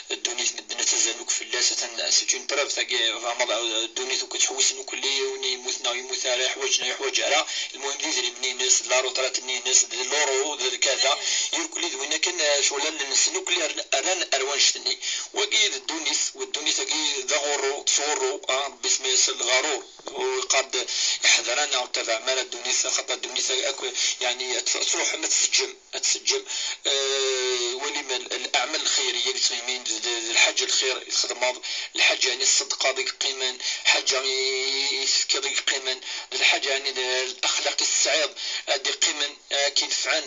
ddunit medden ttazzalen akk fell-as, atan c'est une preuve, tagi, tfehmeḍ, ddunit akk ttḥewwisen akk, win yemmuten neɣ yemmut ara, yeḥwaǧ neɣ yeḥwaǧ ara, lmuhim d idrimen-ines, d la retraite-nni-ines, d l'euro, d lkada, irkelli d win akken, ccɣel allen-nsen akk rran ar wannect-nni. Wagi d ddunit, u ddunit-agi d aɣurru, tettɣurru, ah, Rebbi isemma-yas lɣarur. U yeqqar-d, iḥder-aneɣ ur ttabaɛem ara ddunit, axaṭer ddunit akk, yeɛni, ad t-, ad truḥem, ad t-teǧǧem, ad t-teǧǧem. Walim l-, الأعمال الخيرية اللي تغيمين، d, d, d lḥaǧa lxir i txedmeḍ, lḥaǧa-nni ṣṣedqa deg qqimen, lḥaǧa i, i, i tefkiḍ deg qqimen, d lḥaǧa-nni d, d axlaq i tesɛiḍ, ad d-iqqimen, ad k-inefɛen.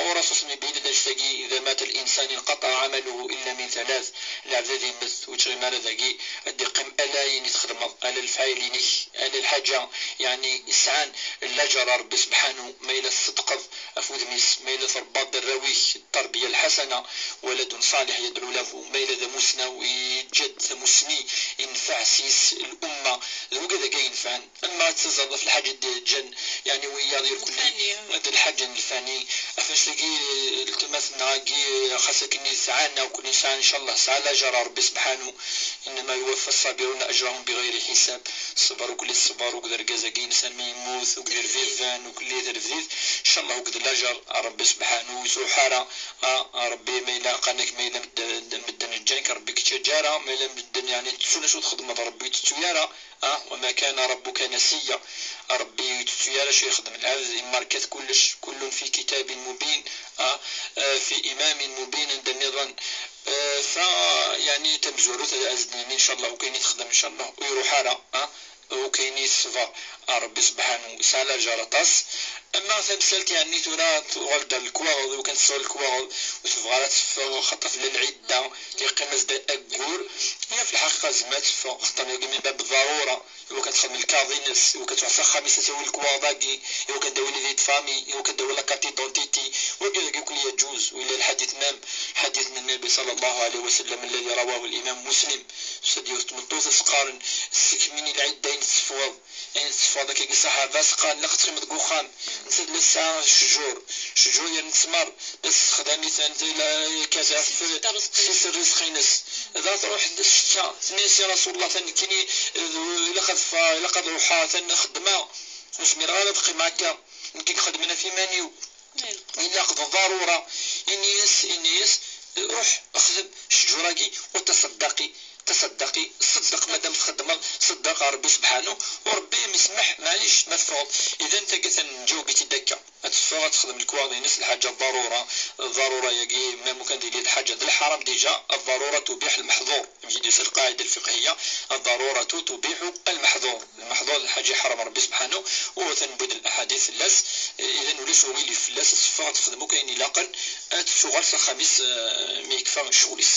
Ur aṣuṣ mi byin lǧetta-agi, إذا مات الإنسان انقطع عمله إلا من ثلاث. Lɛebd ad yemmet, ur yettɣimi ara dagi, ad d-iqqim ala ayen i txedmeḍ, ala lefɛayel-inek, ala lḥaǧa, yeɛni, yesɛan laǧer ar Rebbi subḥanu, ma yella tṣeddqeḍ ɣef wudem-is, ma yella trebbaḍ-d arraw-ik, التربية الحسنة، ولد صالح يدعو له, ma yella d amussnaw, yeǧǧa-d tamussni, ineffeɛ s-yes l'umma, d wigad-agi ay inefɛen. Ama ad teẓẓareḍ ɣef lḥaǧa d-ǧǧan, yeɛni, wiyaḍ irkelli, d lḥaǧa n lfani. Ɣef wannect-agi, letma-tneɣ-agi, xas akken i tesɛa, neɣ akk nesɛa, ncallah, tesɛa laǧer ar Rebbi subḥanu. إنما يوفى الصابرون أجرهم بغير حساب. Ṣṣber, akk ṣṣber, akk d argaz-agi-ines armi yemmut, akk d irbiben, akk d rebdit, ncallah, akk d laǧer ar Rebbi subḥanu, ur yettruḥ ara. A, a Rebbi, ma yella qqaren-ak, ma yella medden, medden ǧǧan-k, Rebbi k-yettaǧǧa ara, ma yella medden, yeɛni, ttettun acu txedmeḍ, Rebbi ur yettettu ara. Ah, وما كان ربك نسيا. Rebbi ur yettettu ara acu yexdem lɛebd, immarkat kullec, كل في كتاب مبين, ah, eh, في إمام مبين, anda nniḍen. Eh, fa, yeɛni, tamezwarut, ad, ad s-d-nini, ncallah, akk ayen i texdem, ncallah, ur iruḥ ara, ah, akk ayen i teṣber. Ah, Rebbi subḥanu yesɛa laǧer aṭas. Ama tamsalt, yeɛni, tura tuɣal-d ɣer lekwaɣeḍ, iwakken tesɛu lekwaɣeḍ, ur tebɣa ara ad teffeɣ, xaṭer tella lɛidda, yeqqim-as-d aggur. Ɣef lḥaqiqa, tezmer ad teffeɣ, xaṭer yagi min bab ḍarura, iwakken ad texdem lkaɣeḍ-ines, iwakken ad truḥ s axxam-is ad tawi lekwaɣeḍ-agi, iwakken ad d-tawi les vies de famille, iwakken ad d-tawi la carte d'identité, wagi, wagi akk yeǧǧuz, u yella lḥadit même, lḥadit n Nnabi ṣalla Llahu ɛalayhi wa sallam, الذي رواه الإمام مسلم, s-, ad yiwet n tmeṭṭut as-qqaren, ssekmin i lɛidda ayen tessefɣeḍ, ayen tessefɣeḍ akkagi ṣṣaḥaba, as-qqaren, ilaq ad teqqimeḍ deg uxxam, netta tella tesɛa ccjur, ccjur yerna ttmer, la tessexdam-iten, tella kaza, s-, s rrizq-ines. Dɣa truḥ-d ccetta, tenna-yas, ya Rasul Llah, ta nekkini, eh, ilaq ad ffɣeɣ, ilaq ad ruḥeɣ, ta xeddmeɣ, ur zmireɣ ara ad qqimeɣ akka, nekk i ixedmen ɣef iman-iw. Ilaq d ḍarura. Ini-as, ini-as, ruḥ xdem ccjur-agi, u taṣeddaqi, taṣeddaqi, ṣeddeq, madam txeddmeḍ, ṣeddeq ɣer Rebbi subḥanu, u Rebbi yemsemmeḥ, maɛlic, ma teffɣeḍ. Idan, tagi atan nǧaweb-itt-id akka. Ad teffeɣ, ad texdem lekwaɣeḍ-ines, lḥaǧa ḍarura, ḍarura-yagi, ma mukan tili lḥaǧa d lḥaram, déjà, الضرورة تبيح المحظور. Amek i d-yusa lqaɛida lfiqhiya, الضرورة تبيح المحظور. Lmeḥḍur d lḥaǧa iḥeṛṛem Ṛebbi subḥanahu, u atan wwid n laḥadit fell-as, idan ulac uɣilif fell-as, ad teffeɣ ad texdem akk ayen ilaqen, ad tettuɣal s axxam-is, eh, mi yekfa ccɣel-is.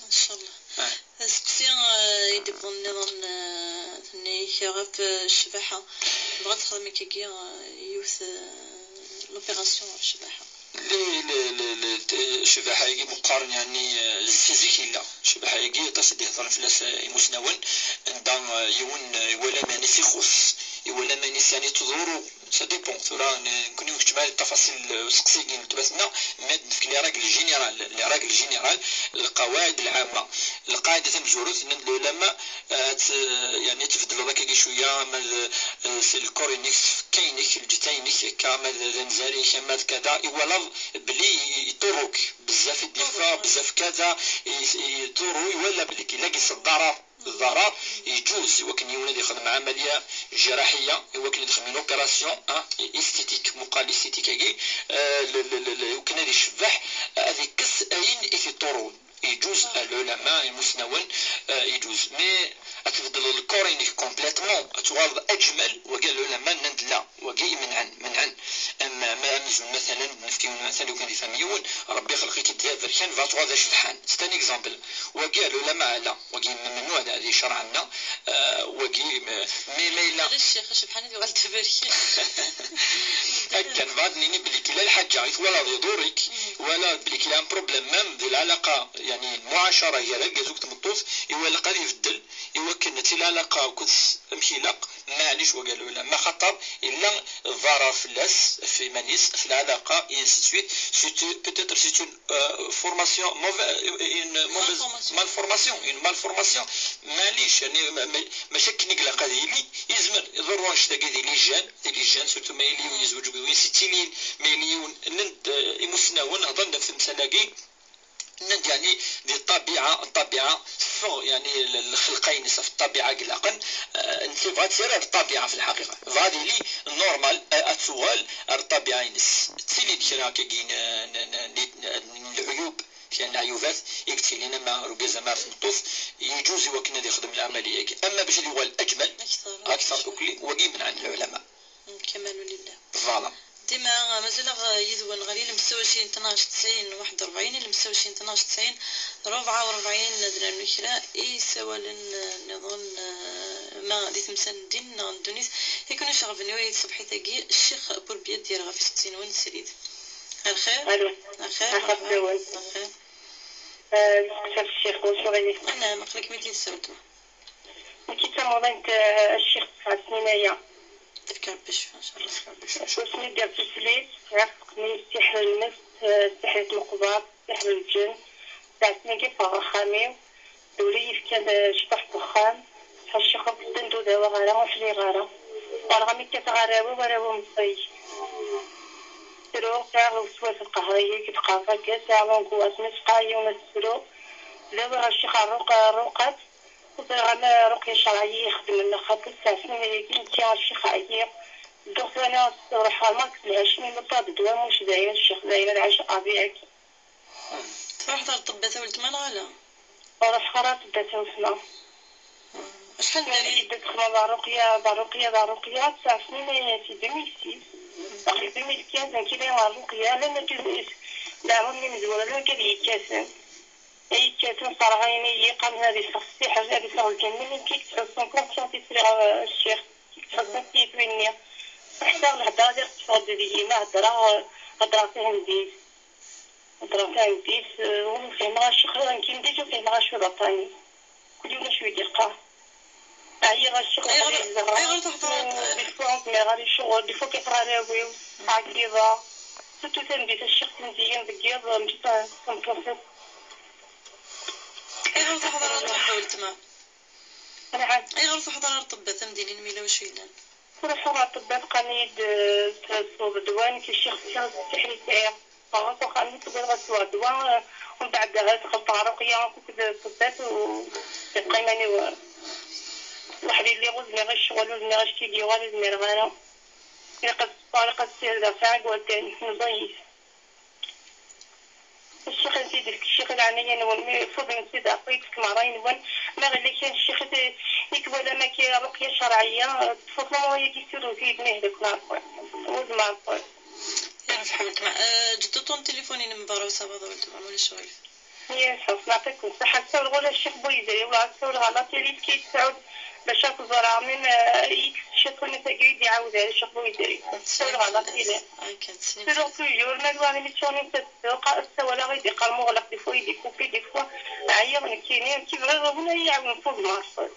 Incallah. Ah. Asteqsi, eh, i d-iwwḍen nniḍen, eh, tenna-yak ɣef, eh, ccbaḥa. Tebɣa ad texdem akkagi, eh, yiwet, eh, l'opération ɣef ccbaḥa. Li, li, li, li, t-, ccbaḥa-agi meqqaren, yeɛni, eh, si zik yella. Ccbaḥa-agi aṭas i d-iheddren fell-as, eh, imusnawen, anda, eh, yiwen, eh, iwala aman-is ixuṣṣ, iwala aman-is, yeɛni, tḍuru. Ça dépend. Tura, n-, nekkni ur keččem ara di ttafaṣil, eh, useqsi-agi n weltma-tneɣ, mais ad nefk les règles générales, les règles générales, القواعد العامة. Lqaɛida tamezwarut, nnan-d lɛulama, eh, ad t-, yeɛni, ad tbeddleḍ akkagi cwiya, ama d, eh, s lkor-inek, s tfekka-inek, lǧetta-inek, akka, ama d, d anzar-ik, ama d kada, iwalaḍ belli i-, iḍurru-k, bezzaf i d-yeffeɣ, bezzaf kada, i-, i-, iḍurru, iwala belli ilaq-as ḍḍarar, ḍḍarar, yeǧǧuz, iwakken yiwen ad yexdem ɛamaliya jiraḥiya, iwakken ad yexdem une opération, ah, esthétique, meqqar l'esthétique-agi, eh, l-, l-, l-, l-, iwakken ad icebbeḥ, ad ikkes ayen i imusnawen, eh, iǧuz. Mais ad tbeddleḍ lkor-inek complètement, ad tuɣaleḍ aǧmal, wagi lɛulama nnan-d la, wagi imenɛen, menɛen. Am, am, amzun matalan, nefk yiwen matalan, ukan di fam yiwen, Rebbi ixleq-ik-id d aberkan, bɣa tuɣaleḍ d acebḥan. C'est un exemple. Wagi lɛulama la, wagi memnuɛ di ccreɛ-nneɣ, eh, wagi, mais, mais ma yella. Ala ccix, acebḥan ad yuɣal d aberkan. Akken, bɣa ad nini belli kila lḥaǧa i twalaḍ iḍurr-ik, wala belli kila un problème même di lɛalaqa, yani, lmuɛacara gar argaz akked tmeṭṭut, iwala ad ibeddel, iwakken ad tili lɛalaqa akked amek ilaq, maɛlic wagi lɛulama, xaṭer yella ḍarar fell-as, ɣef yiman-is, ɣef lɛalaqa, et ainsi de suite. C'est, peut-être c'est une, euh, formation, mauvaise, une mauvaise malformation, une malformation. Maɛlic, yani, ma, ma, mačči akken i ilaq ad yili, yezmer iḍurr wannect-agi di les jeunes, di les jeunes, surtout ma yili yiwen yezweǧ akked win settilin, ma yili yiwen, nnan-d, eh, imusnawen, hedren ɣef temsal-agi, nnan-d, yani, di ṭṭabiɛa, ṭṭabiɛa teffeɣ, yani, l-, lxelqa-ines ɣef ṭṭabiɛa i ilaqen, eh, netta yebɣa ad tt-yerr ar ṭṭabiɛa fi lḥaqiqa. Yebɣa ad yili normal, eh, ad tuɣal ar ṭṭabiɛa-ines. Ttilin kra akkagi n, n, n, n, n leɛyub, kra n leɛyubat i yettilin ama argaz ama ar tmeṭṭut, yeǧuz i wakken ad ixdem lɛamaliya-agi. Ama bac ad yuɣal aǧmal, akter, akter tukli, wagi menɛen lɛulama. Kamalu lillah. Voilà. Dima mazal-aɣ yid-wen ɣer ilem setta u ɛecrin tnac tesɛin waḥed u rebɛin, ilem setta u ɛecrin tnac tesɛin rebɛa u rebɛin, ad nernu kra isawalen, eh, nniḍen, eh, ma di temsal n ddin neɣ n ddunit, i ken-iceɣben i tṣebḥit-agi, Ccix Burbiya d-yerra ɣef isteqsiyen-nwen srid. Ar lxir? Alo. Ar lxir, ar lxir, merḥba. Ar lxir. Eh, nesteqsa ɣef ccix, wacu ɣilif? Anɛam, aql-ikem-id yid-s a weltma. Nekki d tamuḍint, eh, a ccix, tesɛa snin aya. Tefka Rebbi ccfa, ncallah. Asmi ddiɣ d tislit, ɛiqeɣ-iyi ssiḥr n lmest, eh, ssiḥr n tmeqbert, ssiḥr n lǧen. Tesɛa snin agi ffɣeɣ axxam-iw, d ul i yefkan, eh, ccḍeḥ n uxxam. A ccix, ur bedden d udawaɣ ara, ur ḥliɣ ara. Ɣer ɣami kkateɣ arraw-iw, arraw-iw meẓẓiy. Ttruɣ, sɛiɣ lewswas lqehriya, i d-qqareɣ akka, sɛiɣ l'angoisse, mi sqaɣ yiwen ad ttruɣ. Dawiɣ a ccix ɣer Ruq-, Ruqat. Ẓriɣ ama Ruqya Cerɛiya ixeddmen, axaṭer tesɛa snin ayagi nekki a ccix ɛyiɣ. Dduɣ tura ruḥeɣ ɣer Mark Lhacmi, meṭṭaɣ-d ddwa, muc dayen a ccix, dayen ad ɛiceɣ avec. Truḥeḍ ɣer ṭṭebbat a weltma neɣ ala? Ur ruḥeɣ ara ɣer ṭṭebbat a weltma. Acḥal n... Yedda texdem d Ruqya, d Ruqya, d Ruqya, tesɛa snin aya, si deux mille six. Aql-i deux mille quinze nekki ɣer Ruqya, alamma d leɛmer-nni mezwura, alamma d yekkaten. Ay yekkaten sserɣayen-iyi, qqaren ad iffeɣ ssiḥer, ad iffeɣ lǧenn, mi nekk i yettḥussun conscience i sriɣ, eh, ccix, i yettḥussun s yitwin-nni. Ḥṣiɣ lhedra diɣ tetteffeɣ-d deg-i, ma heddreɣ, eh, heddreɣ tahendit. Heddreɣ tahendit, eh, ur fhimeɣ acu, nekkini déjà ur fhimeɣ acu d aṭṭan-is. Kul yiwen acu i d-yeqqar. Ɛyiɣ a ccix, ayɣer, aql-i zedɣeɣ. Ayɣer teḥḍreḍ? Des fois ur zmireɣ ara i ccɣel, des fois kkateɣ arraw-iw, ttɛeggiḍeɣ. Surtout tameddit a ccix, tezzi-yi deg yiḍ, mačči d tameṭṭut akk. Ayɣer ur truḥeḍ ara ɣer ṭṭebbat a weltma? Nɛam. Ayɣer ur truḥeḍ ara ɣer ṭṭebbat a m-d-inin ma yella wacu yellan? Ruḥeɣ ɣer ṭṭebbat, qqaren-iyi-d, eh, tesweḍ ddwa, nekk a ccix sliɣ d ssiḥr i sɛiɣ. Ffɣeɣ akk axxam-nni, ttwaliɣ ad sweɣ ddwa, eh, umbeɛd ad xelṭeɣ ṛuqya akked ṭṭebbat u yeqqim iman-iw, eh, weḥd-i lliɣ, ur zmireɣ i ccɣel, ur zmireɣ acki d-yuɣal, ur zmireɣ ara. Ilaq ad ṭṭfeɣ, ilaq ad ssirdeɣ, sɛiɣ igerdan, meẓẓiyit. Ccix, ad s-id-ifk ccix i leɛnaya-nwen, mi tfudem-tt-id ɣef wayet tkemeṛṛa-nwen, ma ɣella kan ccix i t-, i twalam akka ṛuqya cerɛiyya, ṭṭfet-aɣ wayagi, ssirdet-iyi-d ma yehlek leɛqel, wudem ɛeṭṭel. Yerbeḥ weltma. Eh, ǧeddu ṭum tilifun-inem beṛṛa usawaḍ a weltma, ma ulac aɣilif. Yes, nɛṭikum ṣṣeḥḥa. Ssawleɣ ula ccix Buyzri, ula ssawleɣ ɣer la télé, yefka-yi-d Saɛud bac ad t-ẓreɣ, même, eh, yekkes ccix-nni tagi i d-iɛawed ar ccix Buyzri. Ssawleɣ ɣer la télé. Ssawleɣ toujours, ma d wa émission-nni ssawaleɣ i d-iqqar Muɣlaq, des fois i d-ikupi, des fois ɛyiɣ nekkini, nekki bɣiɣ win ara yi-iɛawnen f wudem ɛeṭṭel.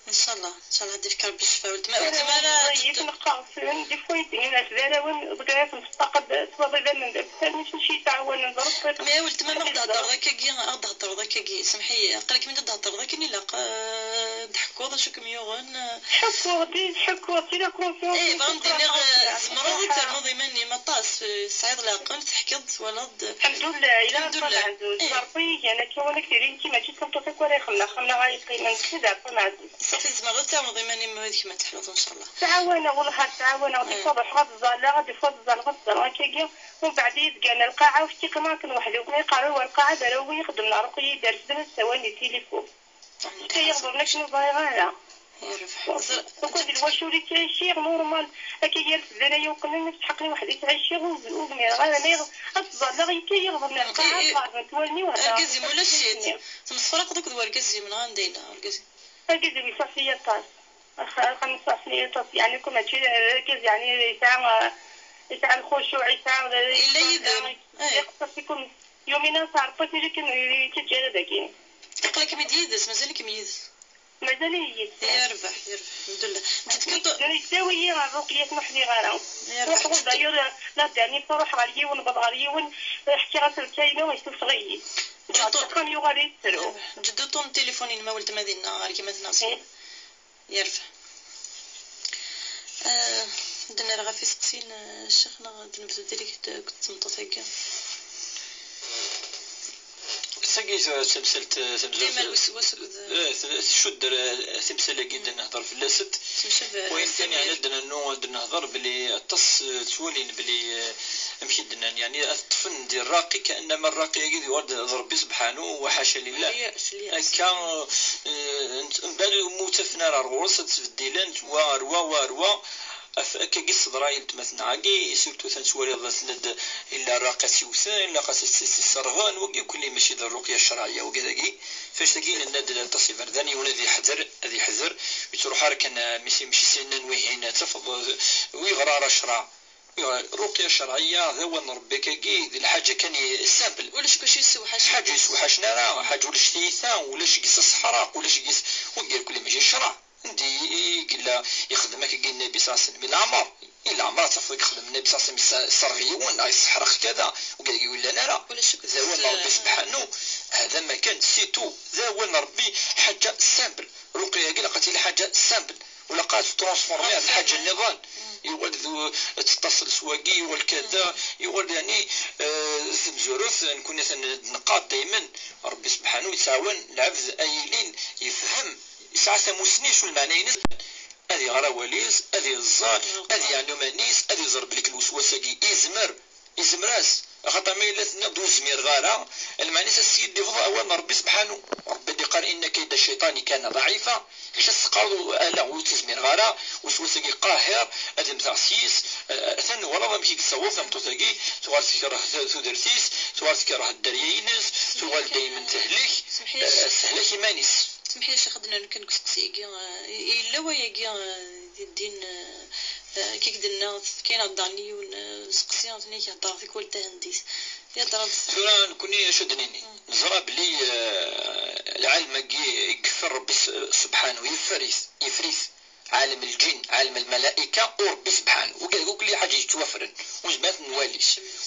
Ncallah, ncallah ad d-ifk Rebbi ccfa a weltma. A weltma ara meẓẓiyit, neqqar-asen, des fois i d-nnan-as d arraw-im, deg ara ten-teṭṭaqed, twaḍ idammen d akessar, mačči d acu yettɛawanen, d Rebbi. Mais a weltma, ma ɣ-d-theddreḍ akkagi, a ɣ-d-theddreḍ akkagi, semḥ-iyi, aql-ikem-id ad d-theddreḍ akken ilaq, eh, ad d-tḥekkuḍ acu kem-yuɣen, eh. Ḥekkuɣ-d, ḥekkuɣ-d, c'est la confiance. Eh, bɣiɣ ad m-d-iniɣ, eh, tzemreḍ ad ternuḍ iman-im aṭas, eh, tesɛiḍ leɛqel, teḥkiḍ, twalaḍ-d. Lḥemdullah, ila Rebbi. Lḥemdullah. Rebbi igan akka, wala k-tili, nekki mačči d tameṭṭut akk ara ixemmeɣ, xemmeɣ ara yeqqimen, d tid Rebbi. Safi, tzemreḍ ad tɛawneḍ iman-im ad kemm ad teḥluḍ, ncallah. Ttɛawaneɣ, wellah ar ttɛawaneɣ, des fois ruḥeɣ ad ẓẓalleɣ, des fois ad ẓẓalleɣ ad ẓẓalleɣ akkagi, umbeɛd i yi-d-gan lqaɛa ur fkiɣ akken weḥd-i, uqen iqerru war lqaɛa d arraw i ixeddmen ṛṛuqya i yi-d-refden ad ssawalen di tilifun. Akka i ɣeḍren akken ur ẓriɣ ara. Ukan d lwacul i ttɛiciɣ, normal. Akka yal sdana yuqnen, nefs ḥaqli weḥd-i ttɛiciɣ, ur zmireɣ ara, ma ad ẓẓalleɣ akka i ɣeḍren lqaɛa, ɣeṛbent wallen-iw, heddreɣ. Argaz-im ulac-it. Temsefraqeḍ akked wergaz-im neɣ anda yella urgaz-im? Argaz-iw yeṣaḥ-iyi aṭas. Axxam yeṣaḥ-iyi aṭas, yeɛni kum mačči d argaz, yeɛni yesɛa, yesɛa lxucuɛ, yesɛa. Yella yid-m. Yeqṣef-ikum. Yumina s Ṛebbi, tili-kem yettaǧǧa ara dagi. Aql-ikem-id yid-s, mazal-ikem yid-s. Mazal-iyi yid-s. Yerbeḥ, yerbeḥ, lḥemdullah. Ǧǧet-k Yettawi-iyi ɣer ṛṛuqyat, ur ḥdiɣ ara. Ruḥeɣ d'ailleurs la dernière fois, ruḥeɣ ɣer yiwen, wwḍeɣ ɣer yiwen, ḥkiɣ-as lkayla, yessufeɣ-iyi. Ǧǧet-t. Axxam yuɣal yettru. Ǧǧet-t uṭṭun n tilifun-inem a weltma dinna ɣer gma-tneɣ. Yerbeḥ. Ad d-nerr ɣef iseqsiyen, ccix, neɣ ad d-nebdu direct akked tmeṭṭut-agi? Tagi d tamsalt tamezwarut. Limer wis wass akked. Tcudd timsal-agi d-nehder fell-asent. Wayen kan, yeɛni ad d-nernu ad d-nehder belli aṭas ttwalin belli, amek i d-nnan, yeɛni ad ṭṭfen di rraqi, kaannama rraqi-agi d yuɣal d Rebbi sebḥanu, wa ḥaca lillah. Akka, mbeɛd umi ur ttafen ara ar ɣur-s, ad sbeddilen wa ar wa, wa ar wa. Af-, akkagi i s-teḍra i weltma-tneɣ-agi, surtout ta nettwali la tenna-d illa rraq ad tt-iwten, ilaq ad tt-isserɣen, wagi kulli mačči d rruqya ccerɛiyya, wagi dagi. F anect-agi i nenna-d aṭas iberdan, yiwen ad yeḥder, ad yeḥder, ur yettruḥ ara kan, ah, mi s-, mi s-yennan wihin, ad tafeḍ, ah, ur yeɣri ara ccreɛ. Ur yeɣri, rruqya ccerɛiyya d awal n Ṛebbi akkagi, d lḥaǧa kan i-, simple. Ulac kul acu yessewḥacen. Ḥaǧa ur yessewḥacen ara, ḥaǧa ulac tiyita, ulac gis aseḥraq, ulac gis, wagi kulli mačči ccreɛ. Anda i, i yella yexdem akkagi Nnbi ṣalla Llahu ɛalayhi wa sallam? I leɛmer, i leɛmer ad tafeḍ i yexdem Nnbi ṣalla Llahu ɛalayhi wa sallam, yesserɣ yiwen, neɣ yesseḥreq kada, wagi ur yellan ara. D awal n Ṛebbi sebḥanu, hada ma kan, c'est tout, d awal n Ṛebbi, ḥaǧa simple. Rruqya-agi ilaq ad tili ḥaǧa simple, ur ilaq ad tettṛunsfurmi ɣer lḥaǧa nniḍen, yuɣal d u-, ad teṭṭasel s wagi, yuɣal kada, yuɣal d, yeɛni, eh, tamezwarut, nekkni ad ten-, ad neqqar daymen, Ṛebbi sebḥanu yettɛawan lɛebd ad yilin yefhem, yesɛa tamussni, acu lmeɛna-ines, ad iɣer awal-is, ad iẓẓal, ad yeɛnu iman-is, ad iẓer belli lweswas-agi izmer, izmer-as, axaṭer ma yella tenniḍ-d ur zmireɣ ara, lmeɛna-is ad s-yid-iffeɣ awal n Ṛebbi sebḥanu. Ṛebbi ad d-iqqar inna kayda ccayṭani kana ḍɛifa, kečč ad s-teqqareḍ ala ur ttizmireɣ ara, weswas-agi qahir, ad mmteɣ s yis, eh, atan walaḍ amek i yessaweḍ tameṭṭut-agi, tuɣal tkerh t-, tudert-is, tuɣal tkerh dderya-ines, tuɣal daymen tehlek, eh, tehlek iman-is. Semḥ-iyi a ccix, ad d-nernu kan deg usteqsi-agi, eh, yella wayagi, eh, di ddin, eh, eh, akka i k-d-nna, tefka-aneɣ-d daɣen yiwen, eh, usteqsi, aten-ak heddreɣ tikwal tahendit. Ihedder-d ṣṣeḥ. Tura nekkni acu ad d-nini? Neẓra belli, eh, lɛalem-agi i yeffer Ṛebbi s-, sebḥanu, yeffer-it, yeffer-it. Ɛalem lǧin, ɛalem lmalaika, u Ṛebbi sebḥanu. Wagi akk lli ḥaǧa yettwafren. Ur nezmir ad t-nwali.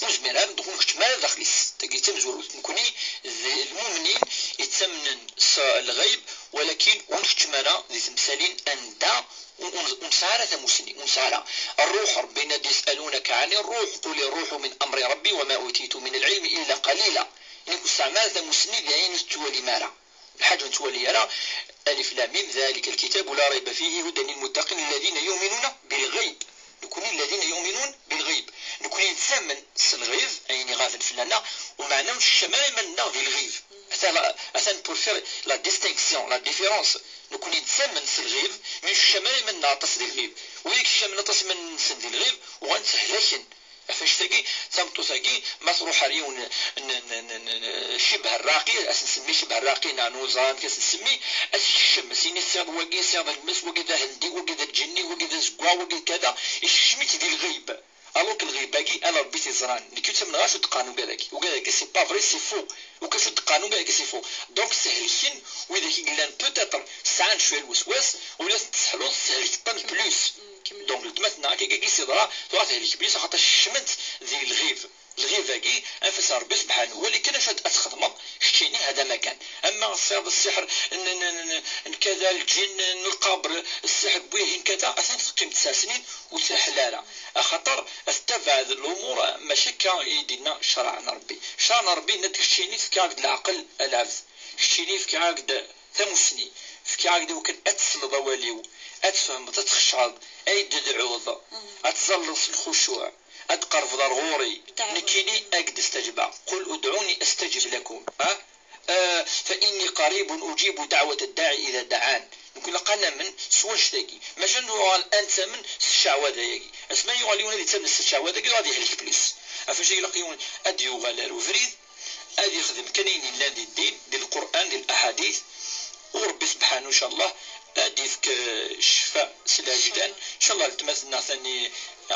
Ur nezmir ara ad nekcem ara daxel-is. Tagi d tamezwarut. Nekkni d lmumnin yettamnen s lɣayb, walakin ur nkeččem ara di temsalin anda ur, ur, ur nesɛi ara tamussni, ur nesɛi ara. Ṛṛuḥ, Ṛebbi yenna-d: يسألونك عن الروح، قل الروح من أمر ربي وما أوتيتم من العلم إلا قليلا. Nekk ur tesɛam ara tamussni di ayen ur tettwalim ara. Lḥaǧa ur nettwali ara. ألف لام ميم، ذلك الكتاب لا ريب فيه هدى للمتقين الذين يؤمنون بالغيب. Nekkni الذين يؤمنون بالغيب. Nekkni nettamen s lɣib, ayen iɣaben fell-aneɣ, u meɛna ur nkeččem ara iman-nneɣ di lɣib. Atan la, atan pour faire la distinction, la différence. Nekkni nettamen s lɣib, mi ur nkeččem ara iman-nneɣ aṭas di lɣib. Wid ikeččamen aṭas iman-nsen di lɣib, uɣalen ttehlaken. Ɣef anect-agi, tameṭṭut-agi, ma tṛuḥ ar yiwen n, n, n, n, n, cibeh rraqi, ad s-nsemmi cibeh rraqi, neɣ nuẓar amek ad s-nsemmi, ad s-ikcem, ad s-yini tesɛiḍ wagi, tesɛiḍ lmes, wagi d ahendi, wagi d lǧenni, wagi d azeggaɣ, wagi d kada, ikcem-itt di lɣib. Alors que lɣib-agi, ala Ṛebbi i t-iẓran. Nekk ur ttamneɣ ara acu d-qqaren ugad-agi. Ugad-agi, c'est pas vrai, c'est faux. Ukac ur d-qqaren ugad-agi, c'est faux. Donc, shelken widak i yellan peut-être sɛan cwiya n lweswas, ula tessehleḍ, shelkeḍ-ten plus. Donc, weltma-tneɣ akka i s-yeḍra, tura tehlek plus, axaṭer kecment di lɣib. Lɣib-agi, anef-as Ṛebbi sebḥanu. Wali kan acu ad txedmeḍ, keččini hada makan. Ama tesɛiḍ ssiḥr n, n, n, n, n kada, lǧin, n lqabr, ssiḥr n wihin, kada, atan teqqim tesɛa snin ur tḥel ara. Axaṭer tettabaɛeḍ lumuṛ, mačči akka i d-yenna ccṛeɛ n Ṛebbi. Ccṛeɛ n Ṛebbi yenna-d keččini fkiɣ-ak-d leɛqel, a lɛebd. Keččini fkiɣ-ak-d Tamussni, fkiɣ-ak-d iwakken ad tesleḍ awal-iw, ad tfehmeḍ, ad txecɛeḍ, ad yi-d-tedɛuḍ, ad tẓalleḍ s lxucuɛ, ad d-tqerbeḍ ar ɣur-i. Nekkini ad k-d-staǧbeɣ. قل ادعوني أستجب لكم. Ha? Eh, فإني قريب أجيب دعوة الداع إذا دعان. Nekkni ilaq ad namen s wannect-agi. Maca nuɣal ad nettamen s cceɛwada-agi. Asma yuɣal yiwen ad yettamen s cceɛwada-agi, ad yehlek plus. Ɣef wacu ilaq yiwen ad yuɣal ar ubrid, ad yexdem kan ayen yellan di ddin, di Lqur'an, di laḥadit, u Rebbi subḥanu, ncallah, ad d-yefk, eh, ccfa s lɛejlan. Ncallah, weltma-tneɣ tani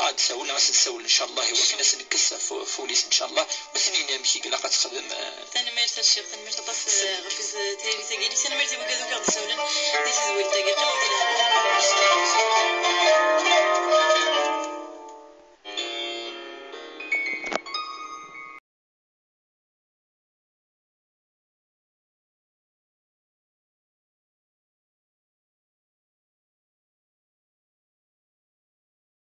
ad d-sawlen, ad sen-sawlen, ncallah, i wakken ad sen-nekkes ɣef, ɣef wul-is, ncallah, u ad sen-nini amek i ilaq ad texdem, eh. Tanemmirt a Ccix, tanemmirt aṭas, eh, ɣef tayri-agi-inek, tanemmirt i wigad akk i ɣ-d-isawlen di tedwilt-agi. Qqimet di lehna.